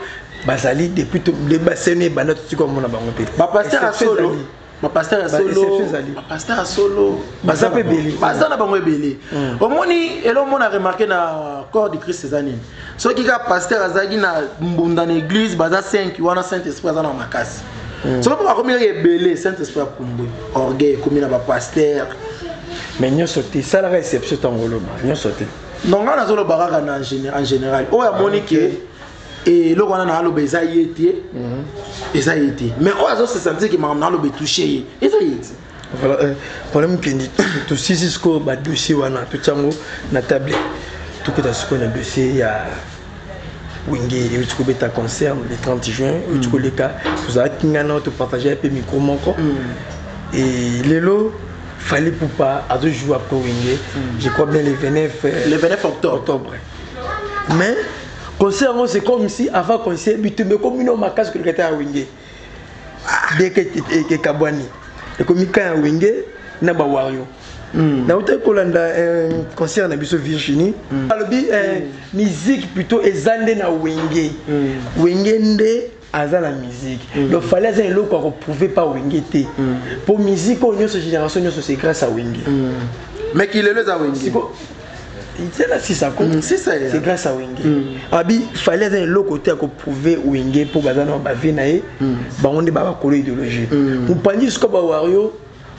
bazali depuis baseno ebanda, totika komona bango te. Bapasteur ya solo, bapasteur ya solo, bapasteur ya solo. Baza mpe ebele. Baza na bango ebele. Omoni elo mona remarque na corps du Christ eza nini? Soki kaka pasteur azalaki na mbunda na église, baza 5 wana, Saint Esprit aza na makasi. Soki mpo bakomi kaka ebele, Saint Esprit akumbwe, orgueil ekomi na bapasteur. Mais nyonso te, esalaka exception ntango oloba nyonso te. Non, ngai nazoloba kaka na en général. Oyo amoni ke eloko wana na aloba eza ye te, eza ye te. Mais oyo azose sentir ke makambo na aloba etouche ye, eza ye te. Voilà, problème kendi tosisi sikoyo badossier wana, totia yango na table. Tokota sikoyo na dossier ya Wenge euti kobeta concert le 30 juin euti koleka. Tozalaki ngai nao, topartage mpe micro moko. Et lelo Fally Ipupa azojoue après Wenge, je crois bien le 29. Le 29 octobre. Octobre. Mais concert yango, c'est comme si avant concert bitumba ekomi no makasi koleka te ya Wenge. Deke ekabwani, ekomi ka ya Wenge na bawario. Nautaki kolanda concert na biso Virginie, alobi musique plutôt eza nde na Wenge. Wenge nde aza na musique, donc Fally aza eloko ya koprouver pa Wenge te, po musique oyo nyonso, génération nyonso, c'est grâce à Wenge. Mais kilelo eza Wenge. Siko sisako. Sisa ya. C'est grâce à Wenge. Abi Fally aza eloko te ya koprouver Wenge, mpo baza na bave na ye, bango nde babakolo idéologie. Mopanzi siko bawario,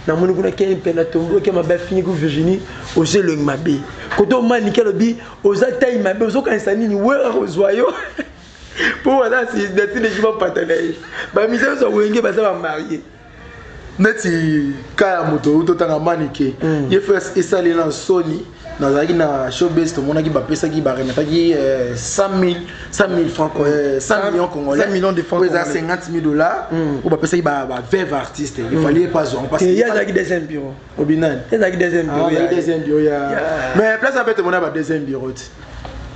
namoni kuna kei mpe na tombo ke mabe, afingi ku Virginie, oza elongi mabe, kote omaniki, alobi oza tai mabe, ozokanisa nini, Wera kozwa yo mpo waza natindeki bapata na ye. Bamisa nyonso ya Wenge baza bamarie. Neti ka ya moto oyo totanga Manike, ye fo esaleli na soni. Nazalaki na showbase, tomonaki bapesaki, baremetaki 100 000 francs, 100 millions congolais. 100 millions de francs oyo eza congolais. 50 000 $ oyo bapesaki baveuve artiste. Il fallait pas zwa parce que ye azalaki deuxième bureau. Obi nani? Ye azalaki deuxième bureau. Ah, deuxième bureau ya, mais place ape tomona ba deuxième bureau ti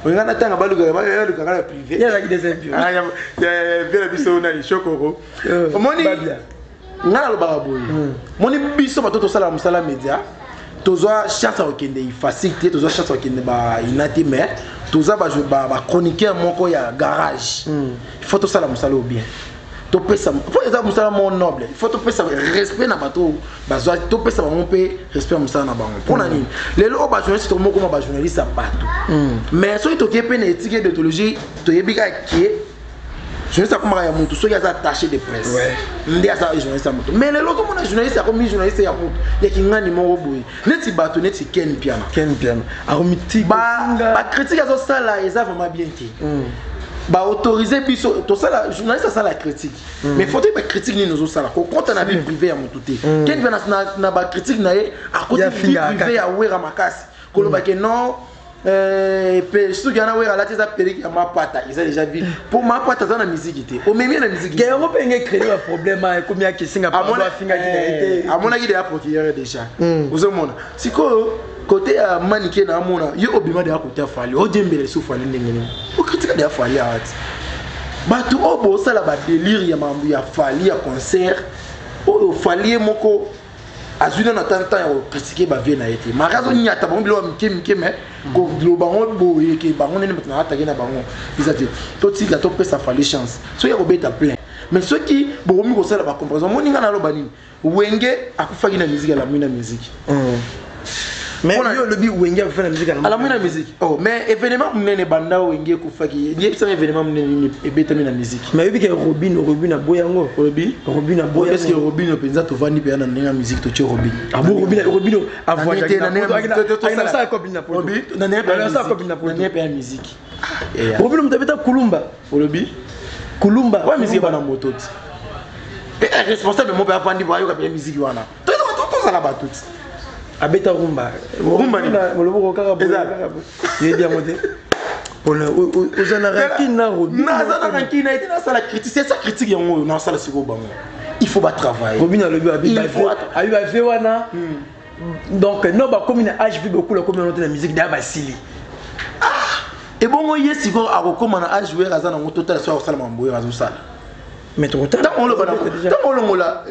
olinga natanga, balukaka na privé. Ye azalaki deuxième bureau. Vie na biso nani Shokoro, omoni. Babia. Nga nalobaka boye, moni biso bato tosalaka mosala média, tozwa chance ya kokende IFASIC te, tozwa chance ya kokende baina te, mais toza bachroniqueur moko ya garage. Il faut tosala mosala oyo bien, topesa, po eza mosala moko noble. Il faut topesa respect na bato oyo bazwa, topesa bango mpe respect ya mosala na bango. Mpona nini lelo oyo bajournaliste tokomokoma bajournaliste ya bato? Mais soki tokie mpe na éthique et déontologie, toyebi kaka ke journaliste akomaka ya motu soki aza attaché de presse nde aza journaliste ya motu. Mais lelo tomona journaliste akomi journaliste ya motu ya kingani moko boye, neti bato neti Ken Piana. Ken Piana akomi ti Bacritique azosala eza vraiment bien te. Baautorise biso tosala, journaliste asala critique, mais faut toyeba critique nini ozosala, kokɔta na vie privée ya motu te. Ken Piana na bacritique na ye akoti Ya vie fingaka privée kaka. ya Wera makasi, koloba ke non, pe soki wana Wera alati eza perruque ya mapata, eza déjà vie mpo mapata aza na misiki te, omemi ye na misiki. Ke yango mpe nge créer baproblème, ekomi akesinga pardon, afingaki na ye te. Amonaki deya procureur déjà. Ozomona sikoyo kote ya Manike na amona yo obima deya kote ya Fally, odiembela esu Fally ndenge nini, okritika deya Fally awa ti bato oyo bosala badélire ya makambo ya Fally, ya concert oyo Fally ye moko azwi nano ata ntan ya kocritiquer bavie na ye te. Mari azonyata bango biloko ya mike mike, mais koloba bango boye ke bango ndenge bato na atake na bango eza te. Totika, topesa Fally chance soki ya kobeta plein. Mais soki bokomi kosala bacomparaison, moni nga naloba nini? Wenge akufaki na musique, alamwi na musique. Mais yo olobi Wenge akufa na musique. Alamwi na musique, oh, mais événement monene banda Wenge ekufaki, yebisanga événement monene nini ebetami na musique? Mais oyebi ke Robin, Robin aboya yango. Olobi? Robin aboya. Est ce que Robin mpenza tovandi mpenza na ndenge ya musique, totie Robin? Abo Robin, Robin Na ndenge mpe ya musique. Robin moto abeta Kulumba. Olobi? Kulumba. Wa musique bana moto ti mpe responsable mo mpe avandi bo ayoka mpe musique wana, tozala bato ti. Abeta rumba. Rumba nini? Moloboko kaka boye, kaka boye. Yebi yango te, oza na rancune na Robin? Naza na rancune na ye te, nasala critique, c'est ça critique yango oyo nasala sikoyo. Bango il faut batravailler. Robin alobi abi bave wana, donc no bakomi na âge, bokula komi nango te na musique, daya basili. Ebongo ye sikoyo akokóma na âge were aza nango, totala soki akosala makambo oyo azosala. Mais tokotala. Ntango olongola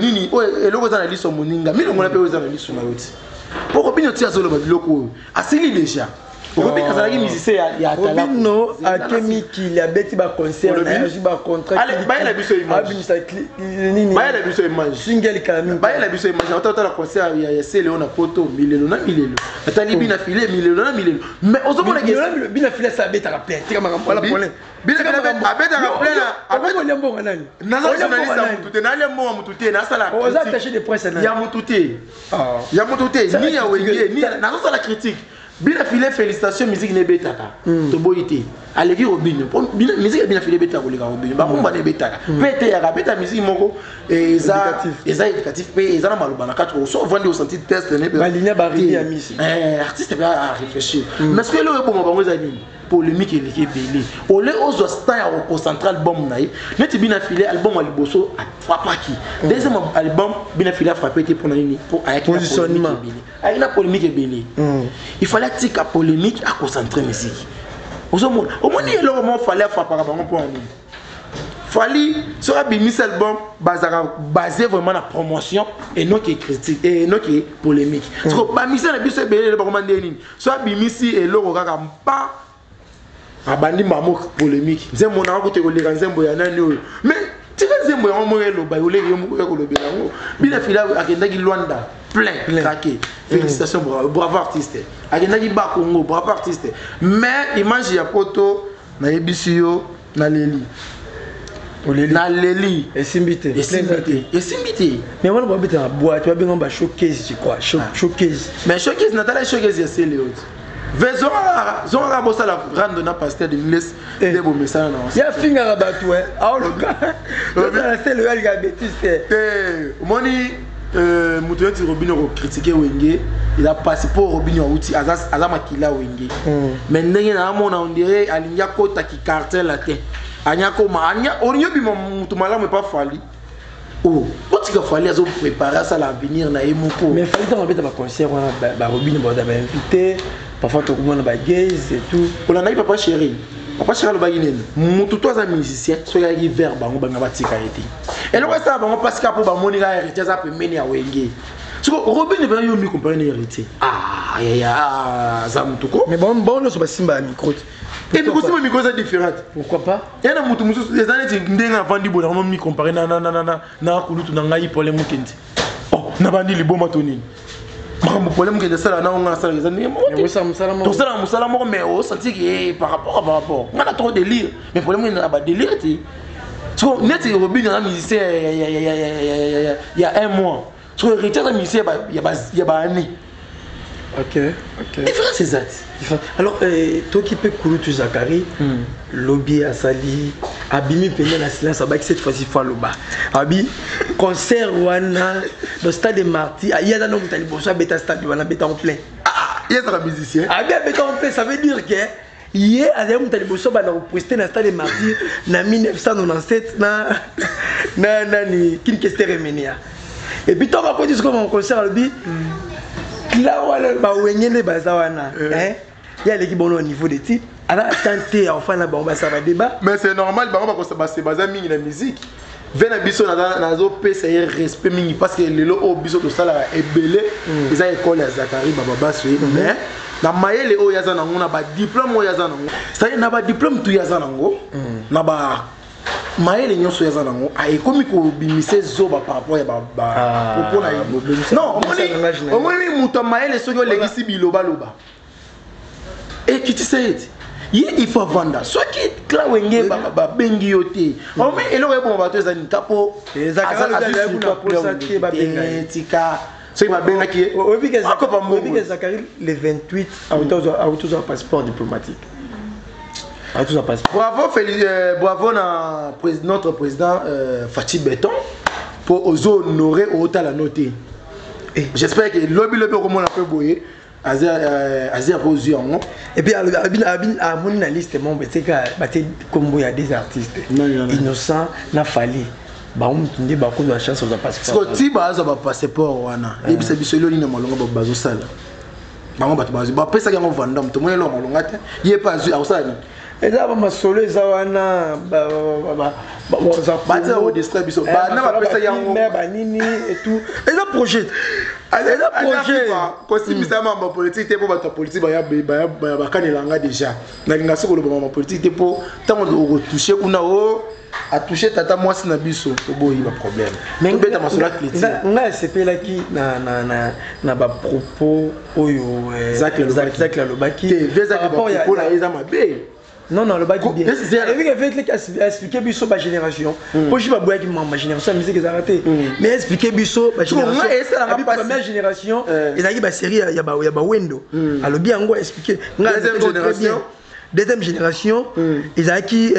nini oyo eloko eza na liso moninga, milongola mpe oyo eza na liso na yo ti, mpo Robino ti azoloba biloko oyo asili déjà. Robino azalaki musicien ya Robino ake mikili, abeti baconcert, azwi bacontrat. Bayela biso image. Abimisa nini? Bayela biso image. Single kala mingi. Bayela biso image. Otala concert ya Sele oyo na Poto, milelo na milelo. Atali bina file, milelo na milelo, mais ozomona Bina file asa abetaka plein, tika makambo wana, problème. Abetaka plein. Olia mbongo nani? Naza journaliste ya mutu te, nalia mbongo ya mutu te, nasala Oza attaché de presse ya mutu te, ya mutu te, ni ya Wenge ni. Nazosala critique. Bina file, félicitation, musique na ebetaka, toboyi te, aleki Robino. Musique ya Bina file ebetaka koleka Robino, bakumba na ebetaka mpe eteyaka, abeta musique moko eza éducatif mpe eza na maloba na kati. So ovandi, osenti test. Artiste mpe aréfléchir. Mais soki eloko eboma bango eza nini? Polémique eleki ebele. Ole ozwa temps ya koconcentre album na ye neti Bina file, album ya liboso afrappaki, deuxième album Bina file afrappe te. Mpona nini? Mpo ayaki na polémique ebele, ayaki na polémique ebele. Il fallait atika polémique, aconcentre musique. Ozomona, omoni eloko moko, Fally afrappaka bango. Mpona nini? Fally soki abimisi album, bazalaka basé vraiment na promotion et non que critique et non que polémique. Siko bamisa na biso ebele lelo bakoma ndenge nini? So abimisi eloko kaka mpa, abandi mamo polémique, nzembo nanga kote koleka nzembo ya nani oyo. Mais tika nzembo yango moko eloba, oleki yo moko ya kolobela yango. Bina fila akendaki Lwanda, plein craqué, félicitations, bravo, bravo artiste. Akendaki Bakongo, bravo artiste. Mais image ya poto, nayebisi yo, naleli. Oleli. Naleli. Esimbi te. Esimbi te, esimbi te. Mais wana babeta na boîte, babenga ba showcase, je crois, showcase. Mais showcase, natala showcase ya sele oti ve zongaka bosala rando na pasteur de les nde bomesana na. Ye afingaka bato, aoluka ozala sele oyo alika bétise te. Te, omoni, moto neti Robino kocritiquer Wenge eza pasi, mpo Robino auti aza makila Wenge. Mais ndenge naamona, on dirait alingi akotaki cartel te, alingi akoma, olingi obima moto malamu epa Fally. O otika Fally azoprépare, asala avenir na ye moko. Mais Fally, ntango abeta baconcert wana, barobino baza bainvité, parfois tokomona bagays et tout. Olandaki Papa Chéri? Papa Chéri alobaki nini? Motu to aza musicien, soki ayaki vers bango, banga batika ye te. Eloko esala bango mpasi kaka mpo bamoni kaka Héritier aza pembeni ya Wenge. Siko Robin mpena, yo mi comparer na Héritier, ah yaya, aza motu ko. Mais bango nyonso basimba ya micro te. Epi kosimba micro eza différente. Pourquoi pas? Ya na motu mosusu eza neti ndenge avandi boye, nango mi comparer na kulutu na ngai Pole Mokendi. Oh, nabandi liboma to nini? Makambo Pole Mokendi asala na nga asalaka eza ndenge moko te. Osala mosala moko. Tosalaka mosala moko, mais osenti ke par rapport nga na trop délire, mais Pole Mokendi na badélire te. Siko neti Robin aza musicien ya un mois, siko Héritier aza musicien ya baannée. Ok. Différence eza te. Alors toki mpe kulutu Zakari lobi asali, abimi mpenza na silence, abaki cette fois-ci fo aloba abi concert wana dans stade de Martyr, ye aza no moto ya liboso abeta stade wana, abeta en plein. Ye azaka musicien. Abi abeta en plein, ça veut dire que ye azali moto ya liboso banda koprester na stade de Martyr na 1997 na nani, King Kester Emeneya. Et puis ntango akoti sikoyo na concert, alobi la wana bawenge nde baza wana, ye aleki bono au niveau de type, aza atan te ya kofanda bango basala badébat. Mais c'est normal, bango bakosa base baza mingi na musique ve na biso. Nazopesa ye respect mingi parce que lelo oyo biso tosalaka ebele eza ekole ya Zakari Bababaso ye. Mais na mayele oyo aza nango, na badiplôme oyo aza nango, c'est-à-dire na badiplôme tu aza nango, na ba mayele nyonso oyo aza nango, ekomi kobimisa ezoba par rapport ya bapropos na ye. Non, omoni moto ya mayele, soki olekisi bilobaloba, ekitisa ye te. Ye il faut avanda. Soki clan Wenge babengi yo te, ome eloko eboma bato eza nini? Mpo tika soki babengaki ye akopa mbongo. Zakari le 28 auti ozwa passeport diplomatique, auti ozwa passeport. Bravo, bravo na notre président Fatshi Béton mpo ozo honorer, otala no te. J'espère que lobi lobi okomona mpe boye azia mpo ozwi yango. Et puis amoni na liste mo batika batie kombo ya des artistes, Innocent na Fally, bango mutu nde bakozwa chance ozwa passeport. Ti bazwa bapasseport wana, yebisa biso eloni na malonga bazosala. Bango bato bazwi, bapesaki yango Vandam, tomoni eloko malonga te. Ye mpe azwi, akosala nini? Eza bamasolo eza wana. Batia kodistraire biso bana bapesaki yango. Banini et tout, eza projet, eza projet. Kosimbisa mambo ya politike te, mpo bato ya politike bakanelanga déjà. Nalinga soki koloba mambo ya politike te, mpo ntango okotouche kuna, o atouche tata mwasi na biso, toboyi baproblème. Tobeta masolo ya culture. Ngai asepelaki na bapropos oyo Zacle alobaki. Te, na ye eza mabe. Non, alobaki bien. Ebiki expliquer biso bagénération, po ji baboyaki mama génération ya musique ezalaka te, mais expliquer biso première génération ezalaki basérie ya bawendo, alobi yango, expliquer. Ngai deuxième génération ezalaki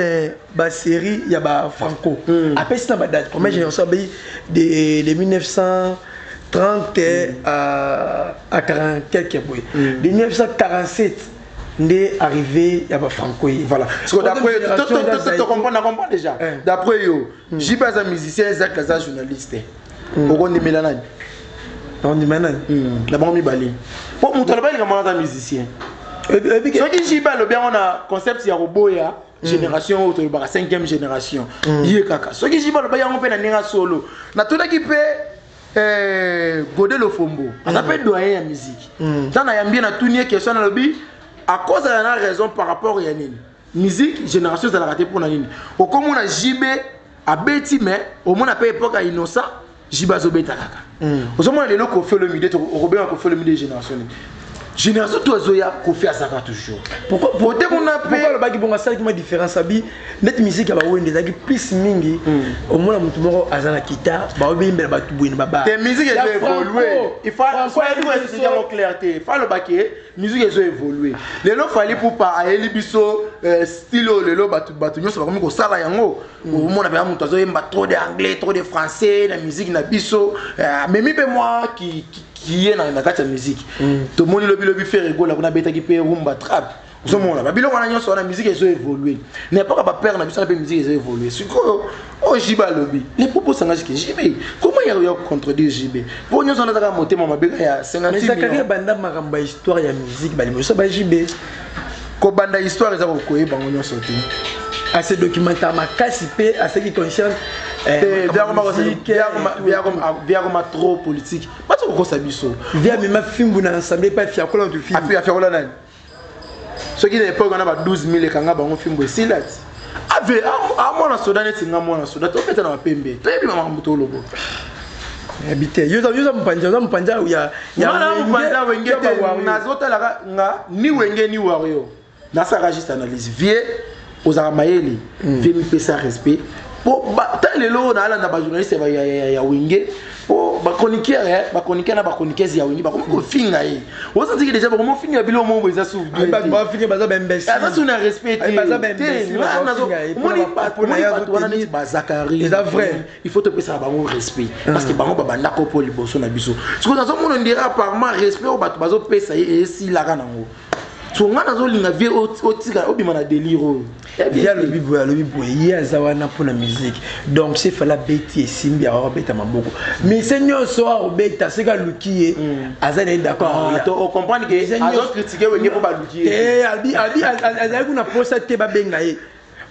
basérie ya bafranco, apesi na badate. Première génération abeyi de 1930 à 40 quelque boye, de 1947 nde arrivé ya bafranco ye. Voilà, d'après to comprendre déjà, d'après yo, JB aza musicien, Zak aza journaliste, okondimela nani? Ondima nani? Na bango mibale, po moto alobaki likambo wana aza musicien. Soki JB alobi yango na concept ya koboya. Génération oyo tolobaka 5e génération, ye kaka. Soki JB aloba yango mpe na ndenge ya solo, natunaki mpe Gode Lofombo, aza mpe doyen ya musique. Ntango nayambi ye, natuni ye question, nalobi akozala na raison par rapport ya nini musique génération ezalaka te. Mpona nini okomona JB abeti, mais omona mpe époque ya Innocent, JB azobeta kaka? Ozomona lelo Koffi Olomide, okobenga Koffi Olomide génération nini? Génération to azoya, Koffi azalaka toujours. Pourquoi Te kuna Pourquoi mpe alobaki bongo? Asalaki mwa différence, abi neti musique ya bawende ezalaki plus mingi, omona motu moko aza na guitare, baobimbela bato boye na baba. Te, musique ezo évolue. Il faut expliquer yango clair te. Fa alobaki musique ezo évolue. Lelo Fally Ipupa ayeli biso style oyo lelo bato nyonso bakomi kosala yango. Omona mpenza moto azoyemba trop de anglais, trop de français na musique na biso. Amemi mpe mwa kiye na kati ya musique. Tomoni lobilobi Ferre Gola kuna abetaki mpe rumba trap. Ozomona babiloko wana nyonso wana, musique ezo évolue. Na époque ya bapère na biso wana mpe musique ezo évolue. Sikoyo oyo JB alobi, les propos sangaki ke JB, comment ya contredire JB? Mpo nyonso wana ezaka motema mabe kaka ya 56 Mais Zakari millions. Ebanda makambo ya histoire ya musique baliboso ba JB. Kobanda histoire eza koyeba yango nyonso te. Ase documentaire makasi mpe aseki conscience. Te, viakoma trop politique, bato kokosa biso. Via amema fimbu na ensemble epai fiakola to fimbu. Afi afiakola nani? Soki na époque wana ba 12 000 ekanga bango, fimbu esila ti ave amwana soda neti nga mwana soda, tobeta na bapembe, toyebi makambo tolobo. Yebi te, yo oza mopanzi, oza mopanzi ya Nga na mopanzi ya Wenge te. Nazotalaka nga ni Wenge ni Wario, nasalaka juste analyse. Vie ozalaka mayele, vie mipesa respect. Po ta lelo oyo naalanda bajournaliste ya Wenge, po bachroniqueur, bachroniqueur na bachroniqueuse ya Wenge bakomi kofinga ye. Ozantiki déjà bakomi kofinga biloko moko eza Bafinga, baza baimbécile. Aza su na respect. Ayi, baza baimbécile, bafinga ye. Omoni Mpona ye bato wana azotenir. neti bazakari. Eza vrai. Il faut topesaka bango respect parce que bango babandaka mpo liboso na biso. Sikoyo nazomona ondire apparemment respect oyo bato bazopesa ye esilaka nango. So nga nazolinga vie otika obima na délire oyo. Ye alobi boye, alobi boye, ye aza wana mpona musique. Donc se fala abeti, esimbi, awa abeta maboko, mise nyonso akobeta soki aluki ye, aza na ye d'accord. Ocomprendre ke azocritique Wenge mpo baluki ye. Te, abi azali kuna posa te babenga ye,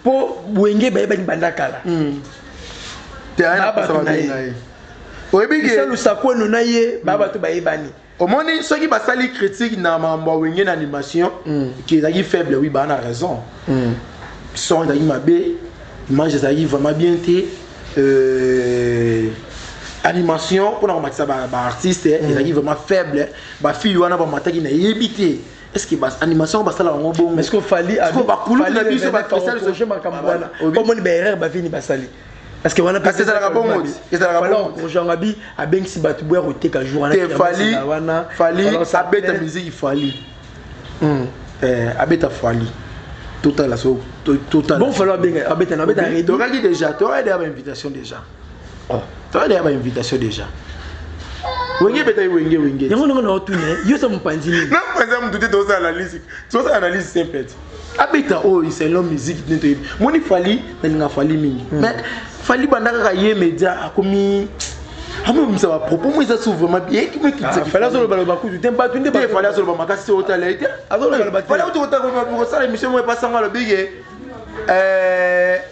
mpo Wenge bayebani banda kala. Te, aye na Ba posa bato na ye. babenga ye, oyebi ke Lusakweno na ye, ba bato bayebani. Omoni, soki basali critique na makambo ya Wenge na animation ke ezalaki faible, oui, baa na raison. Son ezalaki mabe, image ezalaki vraiment bien te, animation mpona komatisa baartiste ezalaki vraiment faible. Bafille wana bamataki, nayebi te est ce que animation basala bango bongo. Mais ce que Fally Parce que bakulutu na biso baprojet makambo wana, omoni baerreur bavini basali, parce que wana Kasi ezalaka bongo ti, ezalaka bongo. Projet yango abi abengisi bato boya koteka jour wana. Te, Fally wana Fally abeta musique, Fally abeta, Fally totala so totala. Bon, Fally abenga, abeta na abeta ready. Tokaki déjà, tokaki déjà bainvitation déjà, tokaki déjà bainvitation déjà. Wenge ebetaki, Wenge, Wenge. Yango ndenge na otuna yo sa mopanzi nini? Na mpanzi mutu te. Tozosala analyse, tozosala analyse simple te. Abeta oyo selon musique nde toyebi. Moni Fally, nalinga Fally mingi, mais Fally banda kaka ye média akomi amobimisa bapropos mo eza su vraiment bien. Fally azolobaloba kutu te, bato nde. Te, Fally azoloba makasi te, otala ye te. Azolobaloba te. Fally auti kosala émission moko epasango, alobi ke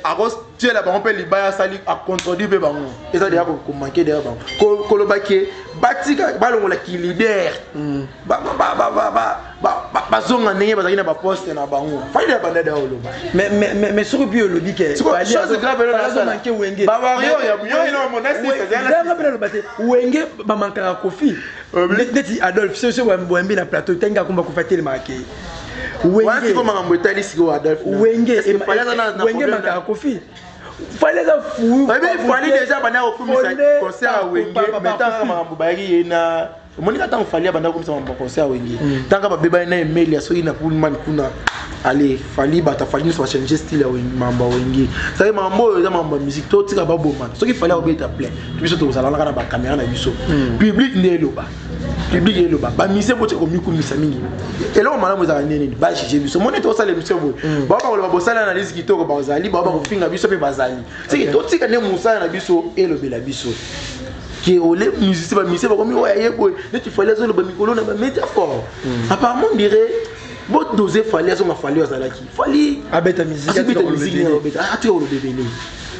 akotiela bango mpe libaya, asali acontredire mpe bango. Eza deya komanke deya bango koloba ke batika balongolaki leader, bazonga ndenge bazalaki na baposte na bango. Fally deya banda deya oloba. Mais soki mpe olobi ke Chose grave elo nasala. Azomanke Wenge. Bawario ya yo ino mona Nanga mpe naloba te, Wenge bamankaka Koffi. Neti Adolphe, soki boyambi na plateau, tangi akomba Koffi, atelemaka ke Wana sikoyo makambo etali sikoyo Adolphe. Wenge Est-ce que Fally aza na Wenge problème mankaka Koffi. Fally aza fou. Oyebi, Fally déjà banda kokumisa concert ya Wenge, mais ntango makambo bayaki ye na omoni ka ntango Fally abanda kokumisa makambo ya concert ya Wenge, ntango babebani na Emelia soki na Pullman kuna, ale Fally, bato Fally nyonso bachange style ya Wenge, makambo ya Wenge. Saki makambo oyo eza makambo ya musique, totika babomana. Soki Fally akobeta plein, biso tokozala kaka na bacaméra na biso. Public nde eloba, public eloba. Bamusicien botika komikumisa mingi. Eloko malamu ezalaka nde nini? Bajuge biso. Moni tosala émission boye, bao bakoloba bosala analyse kitoko, bazali bao bakofinga biso mpe bazali. Seke totika nde mosala na biso elobela biso ke ole musicien. Bamusicien bakomi oyo aye boye neti Fally azoloba mikolo na bamédia fort. Apparemment on dirait Bodose Fally, azonga Fally oyo azalaki. Fally abeta musique, abeta musique, atika koloba ebele.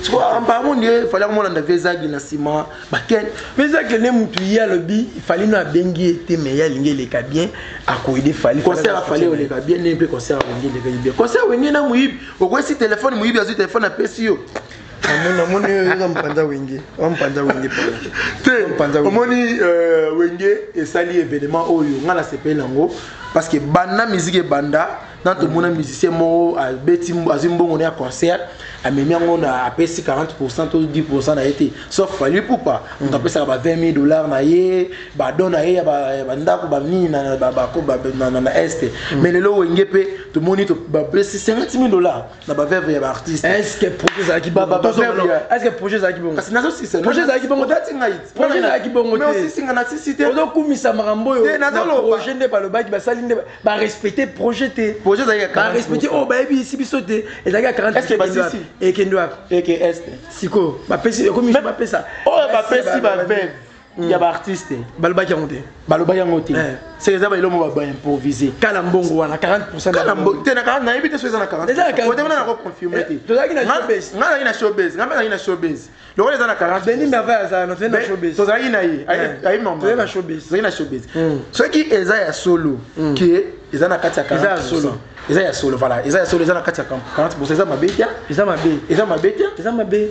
Sikoyo apparemment nde Fally akomolanda ve Zagi na nsima baken. Mais Zaki nde mutu ye alobi Fally no abengi ye te, mais ye alingi eleka bien, akoyede Fally. Concert afali oleka bien ndenge mpe concert Wenge elekaki bien. Concert Wenge na moyibi okwesi telefone, moyibi azwi telefone apesi yo. Namoni oyo eza mopanza Wenge, wa mopanza Wenge. Te, omoni Wenge esali événement oyo nga nasepeli yango, parce que banda musique ebanda na tomona musicien moko abeti, azwi mbongo na ya concert, amemi yango na apesi 40 to 10 na ye te, sauf Fally Ipupa. Moto apesaka ba 20 000 $ na ye, badon na ye ya bandako banini na Est. Mais lelo Wenge mpe tomoni bapesi 50 000 $ na baveuve ya baartiste. Est ce que projet ezalaki bongo? Est ce que projet ezalaki bongo? Kasi nazosisa. Projet ezalaki bongo? Odati ngai. Projet ezalaki bongo te. Osisinga nasisi te. Ozokumisa makambo oyo na projet nde balobaki basali nde barespecte projet te. Projet ezalaki ya Barespecte oyo bayebisi biso te, ezalaki ya 40. Est ce que basisi? Ekende wapi? Eke Est. Sikoyo bapesi, ekomi bapesa. Oyo bapesi baveuve ya baartiste. Balobaki yango te. Balobaki yango te, c'est eza baelo mo baimprovise. Kala mbongo wana 40. Te, na 40 nayebi te so eza na 40, na nakoconfirme te. Tozalaki na showbase. Nga nazalaki na showbase, nga mpe nazalaki na showbase lokola eza na 40. Denis Merveille azala na, tozali na showbase. Tozalaki na ye, ayebi. Tozali na showbase. Tozalaki na showbase. Soki eza ya solo ke eza na kati ya 40, eza ya solo. Eza ya solo, voilà, eza ya solo, eza na kati ya 40, eza mabe te. Eza mabe. Eza mabe te. Eza mabe.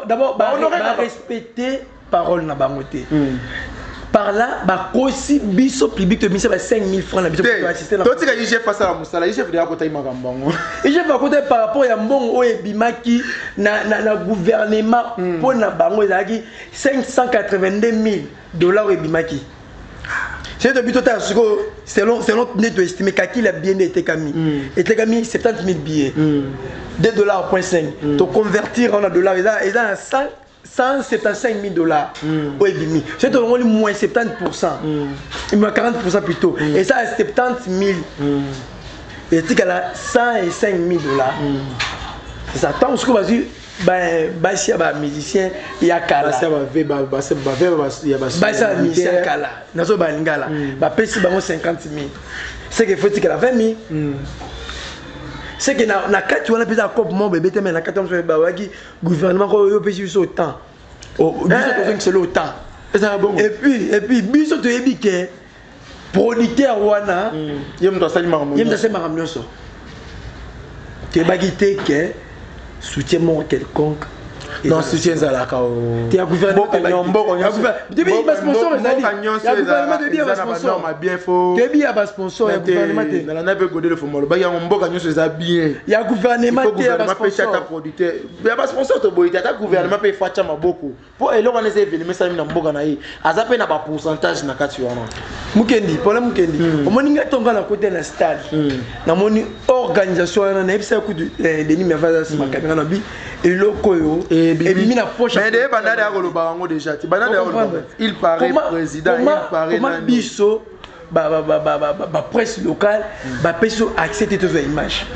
D'abord barespecte parole na bango te. Par là bakosi biso public, tobimisa ba 5000 francs na biso. Totika IGF asala mosala. IGF deya kotaki makambo yango. IGF akotaki par rapport ya mbongo oyo ebimaki na gouvernement mpo na bango, ezalaki 582 000 dollars oyo ebimaki. Soki tobi totala sikoyo, selon nde toestime calcul ya billet nde etekami 70 000 billets, 2 dollars point 5, toconvertir na dollar, eza na 100 175 000 dollars oyo ebimi. Soki tolongoli moins 70, moins 40 plutôt, eza ya 70 000, etikala 105 000 dollars. C'est ça. Ntango sikoyo bazwi basi ya bamusicien ya kala, basi ya basi ya bamusicien ya kala, nazo balingala, bapesi bango 50 000, c'est que faut tikala 20 000. C'est que na kati wana mpenza cope moko bebeteme na kati wana, bawaki gouvernement oyo opesi biso autant, biso tozongisela autant. Ezala bongo. Et puis biso toyebi ke producteur wana ye moto asali makambo. Ye moto asali makambo nyonso. Toyebaki te ke soutien moko quelconque. Non, soutien ezalaka. Te, ya gouvernement. Nyonso bien fo. Toyebi ya basponsor, ya gouvernement te. Nalanda mpe Godele Foma olobaki yango, mboka nyonso eza bien. Ya gouvernement te, ya gouvernement mpe ata producteur ya basponsor toboyi te, ata gouvernement mpe efo atya maboko mpo eloko wana eza événement esalemi na mboka na ye, aza mpe na bapourcentage na kati wana. Mukendi mpona Mukendi, omoni ngai ntonga na kote na stade, namoni organisation wana, nayebisaka kutu Denis Merva aza nsima caméra na bi, eloko oyo ebimi na poche. Mais de bandade ya koloba yango déjà ti bandade ya koloba, il paraît président, il paraît. Comment biso bapresse locale bapesi so accès te tozwa image?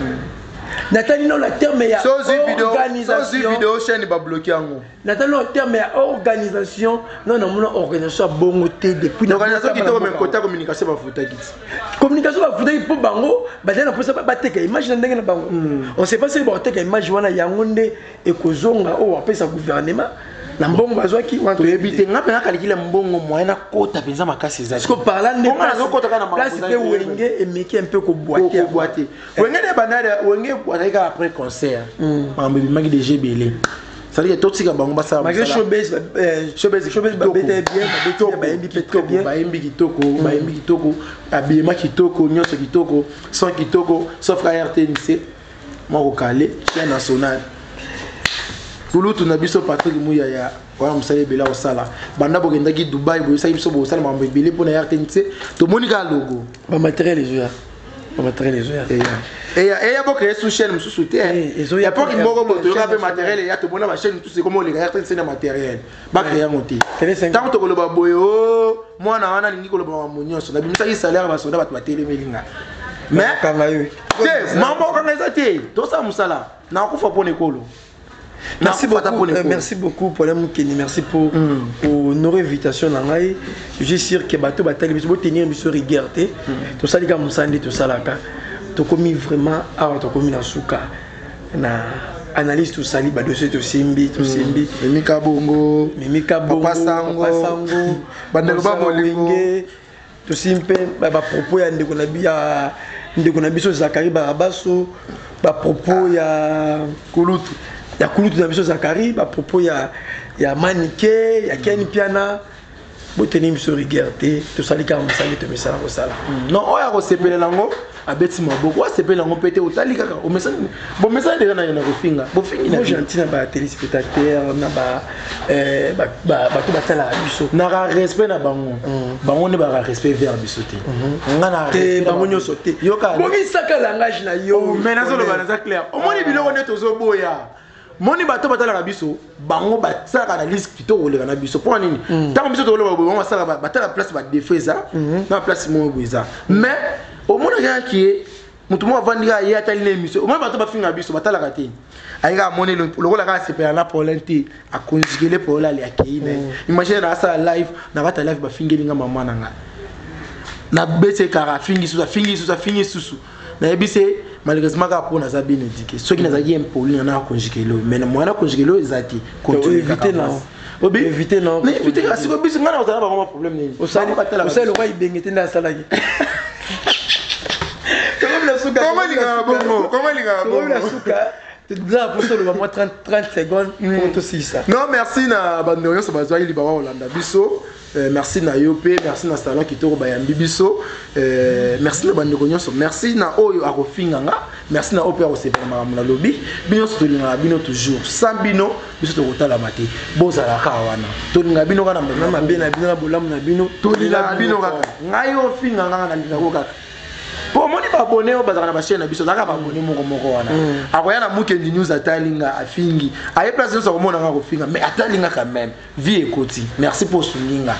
Natali no na terme ya organisation. Vidéo chaîne babloqué yango. Natali no terme ya organisation, non, namona organisation ya bongo te depuis. Organisation kitoko, mais côté communication bafutaki ti. Communication bafutaki mpo bango bazali na mposa bateka image na ndenge na bango. On sait pas soki bakoteka image wana yango nde ekozonga oyo bapesa gouvernement na mbongo bazwaki. Toyebi te. Nga mpenza kalikila mbongo moyen nakota mpenza makasi eza. Parce que par là nde nazokota kaka na place mpe Wenge emeki un peu kobwate. Kobwate Wenge nde bandade. Wenge azalaki kaka après concert, makambo ebimaki déjà ebele, c'est-à-dire totika bango basala. Malgré showbase, showbase babete bien, babeti, bayembi mpe très bien. Bayembi kitoko, bayembi kitoko, habillement kitoko, nyonso kitoko, son kitoko, sauf ka RTNC moko kale chaîne nationale. Kulutu na biso Patrick Muyaya wana, mosala ebele akosala. Banda bokendaki Dubai, boyesaki biso bosala makambo ebele mpona RTNC, tomoni kaka logo. Bamatériel ezoya, bamatériel ezoya. Eya, eya, bocréer sous chaîne mosusu te. Epoke moko bo toyoka mpe matériel eya, tomona bachaîne mosusu ekoma oleka RTNC na matériel. Bacréer yango te. Ntango tokoloba boye o mwana wana alingi koloba makambo nyonso, nabimisaki salaire basoda, bato batelemeli nga. Mais te, mambo okanga eza te, tosala mosala, nakufa mpona ekolo. Merci beaucoup, merci beaucoup Paulin Mukeni, merci pour honorer invitation na ngai. Je suis sûr que bato batali biso botenir biso rigueur te. Tosalika mosala nde tosalaka. Tokomi vraiment awa, tokomi na suka na analyse. Tosali badossier, tosimbi, tosimbi. Mimika Bongo. Mimika Bongo. Papa Sango. Papa Sango. Bandeko ba bolingo. Wenge. Tosimbi mpe bapropos ya ndeko na ya ndeko na biso Zakari Barabaso, bapropos ya kulutu, ya kulutu na biso Zakari, bapropos ya Manike, ya Ken Piana. Boteni biso rigueur te, tosali kaka mosali, tomisala kosala. Non, oyo akosepelela yango abeti maboko, asepela yango mpe te, otali kaka omesani, bomesani deja na kofinga, bofingi na Moi gentil na batéléspectateur, na bato batalaka biso. Naka respect na bango, bango nde baka respect vers biso te. Nga na te, bango nyonso te. Yoka. Bongisaka langage na yo. Mais nazoloba, naza clair. Omoni biloko nde tozoboya, moni bato batalaka biso, bango basalaka analyse kitoko koleka na biso. Mpo nini? Ntango biso tokoloba boye, bango basalaka, batala place badéfaut eza na place moko boye eza. Mais omonaka kaka ye moto moko avandi kaka, ye atali na émission, omoni bato bafinga biso, batalaka te, aye kaka amoni lokola kaka asepela na problème te, aconjugele problème, ale akei na ye. Imagine, na asala live, na kati ya live bafingeli nga mama na nga, nabeti ekaka, afingi susu, afingi susu, afingi susu. Nayebi se malheureusement kaka mpo naza bien éduqué. Soki nazalaki impoli, na naconjugele oyo, mais na moyen naconjugele oyo eza te. Évite na évite na. Évite kaka. Sikoyo biso, ngai na kozala bango baproblème nini? Osali lokwa ibenge te nde asalaki. Comment lingaka bongo? Comment lingaka bongo? Na suka toza mposa oloba mwa 30 secondes po tosilisa. Non, merci na bandeko nyonso bazwaki libawa kolanda biso. Merci na yo mpe merci na salon kitoko bayambi biso. Merci na bandeko nyonso, merci na oyo akofinga nga, merci na oyo mpe akosepela makambo nalobi. Bino nyonso tolingaka bino toujours, sans bino biso tokotalama te. Bozala kaka wana, tolingaka bino kaka. Na mabe na bino, na bolamu na bino. Tolingaka bino kaka. Ngai ofinga nganga, nalingako kaka po omoni baabonnés oyo bazalaka na bachaîne na biso, azalaka baabonné moko moko wana. Akoya na Mukendi News, atalinga, afingi, aye place nyonso akomona nga kofinga, mais atalinga quand même, vie ekoti. Merci mpo osungi nga.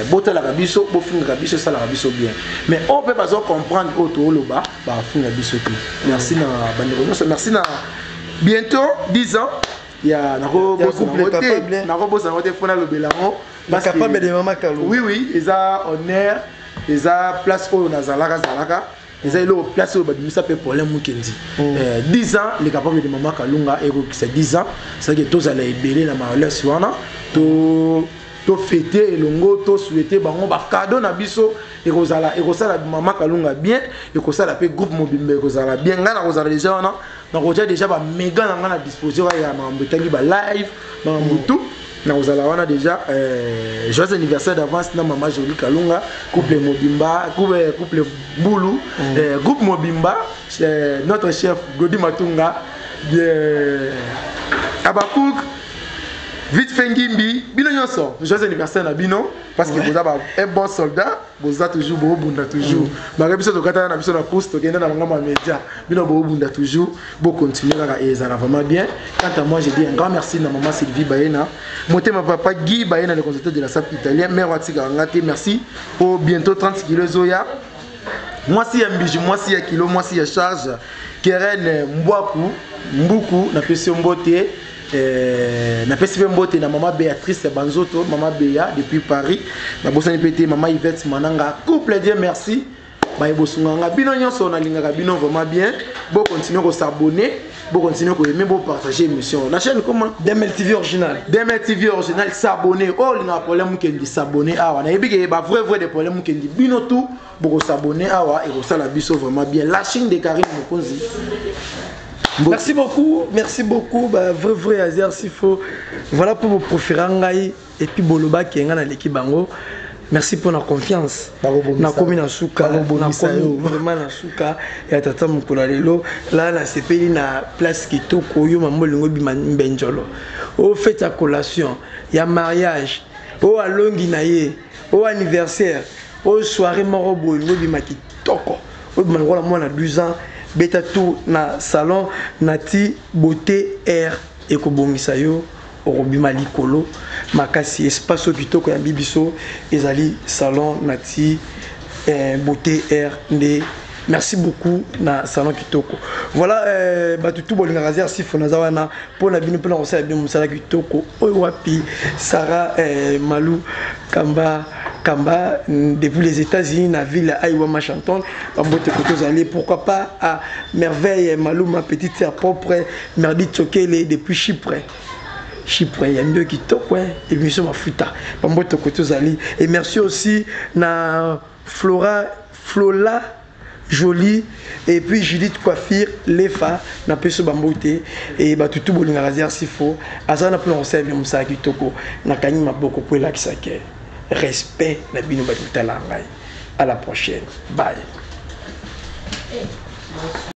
Botalaka biso, bofingaka biso, esalaka biso bien. Mais oyo mpe bazo comprendre oyo tooloba, bafinga biso te. Merci na bandeko nyonso, merci na bientôt 10 ans ya nakobosana yango te, fo nalobela yango. Capable de Mama Kalu. Oui, eza honneur, eza place oyo nazalaka zalaka, eza eloko place oyo babimisa mpe problème Mokendi. 10 ans, le Capable de Mama Kalunga ekokisa 10 ans. C'est que tozala ebele na maolesi wana, to tofete elongo, tosouhaite bango bacadeau na biso. Ekozala, ekosala Mama Kalunga bien, ekosala mpe groupe mobimba, ekozala bien. Ngai nakozala déjà wana, nakotia déjà baméga na ngai na disposition ya makambo etangi balive, makambo tout, nakozala wana déjà. Joyeux anniversaire d'avance na Mama Joli Kalunga, couple mobimba, couple Mbulu, groupe mobimba, notre chef Godi Matunga, Abakouk vite fait, Ngimbi, bino nyonso, joyeux anniversaire na bino, parce que boza un bon soldat, boza toujours bobunda toujours. Baka biso tokatana na biso na course, tokende na bango média, bino bobunda toujours, bocontinue kaka, ezala vraiment bien. Quant à moi, je dis un grand merci na Maman Sylvie Bayena motema, papa Guy Bayena, le concepteur de la sape italien, mère atikaka nga te. Merci pour bientôt 30 kilos ezoya, mwasi ya mbiji, mwasi ya kilo, mwasi ya charge, Keren Mbwaku Mbuku, napesi yo mbote. Napesi mpe mbote na Mama Béatrice Banzoto, Mama Béa depuis Paris. Nabosani mpe te Mama Yvette Mananga, couple Dieu merci, baye bosunganga bino nyonso, nalingaka bino vraiment bien. Bocontinue kos'abonner, bocontinue koaimer, bopartage émission na chaîne comment? DML TV original. DML TV original, s'abonner. Oyo olingaka problème Mokendi, s'abonner awa. Nayebi ke ba vrai vrai de problème Mokendi, bino tout bokos'abonner awa, ekosala biso vraiment bien. La chaîne de Karine Mokonzi. Merci beaucoup, merci beaucoup. Bah, vrai, vrai, Azer Sifo. Voilà pour vous préférer ngai et puis boloba ki nga na l'équipe bango. Merci pour la confiance. Nakomi na suka, nakomi vraiment na suka ya tata mokolo lelo. La na sepeli na place kitoko oyo mama olingo bima mbenjolo. O fête ya collation, ya mariage, o alongi na ye, o anniversaire, o soirée moko boye olingo bima kitoko. Oyo bima lokola mwana 12 ans, beta tour na salon Nati Beauté Air, ekobongisa yo, okobima likolo makasi. Espace oyo kitoko ya biso ezali salon Nati Beauté Air nde. Merci beaucoup na salon kitoko. Voilà, bato tu bolingaka zer sifo naza wana mpo na bino mpona kosala bino mosala kitoko oyo wapi. Sarah Malou Kamba Kamba depuis les États-Unis, na ville ya Iowa Washington, bambote koto ozali. Pourquoi pas à Merveille Malou, ma petite sœur propre, Merdi Tsokele depuis Chypre. Chypre ya ndio kitoko, émission mafuta, bambote koto ozali. Et merci aussi na Flora Flola Jolie et puis Judith Coiffure Lefa na peso bambote et bato tu bolingaka zer sifo aza na mpona kosala bino mosala kitoko. Nakangi maboko po elakisa ke respect na bino bato kotala ngai. À la prochaine, bye.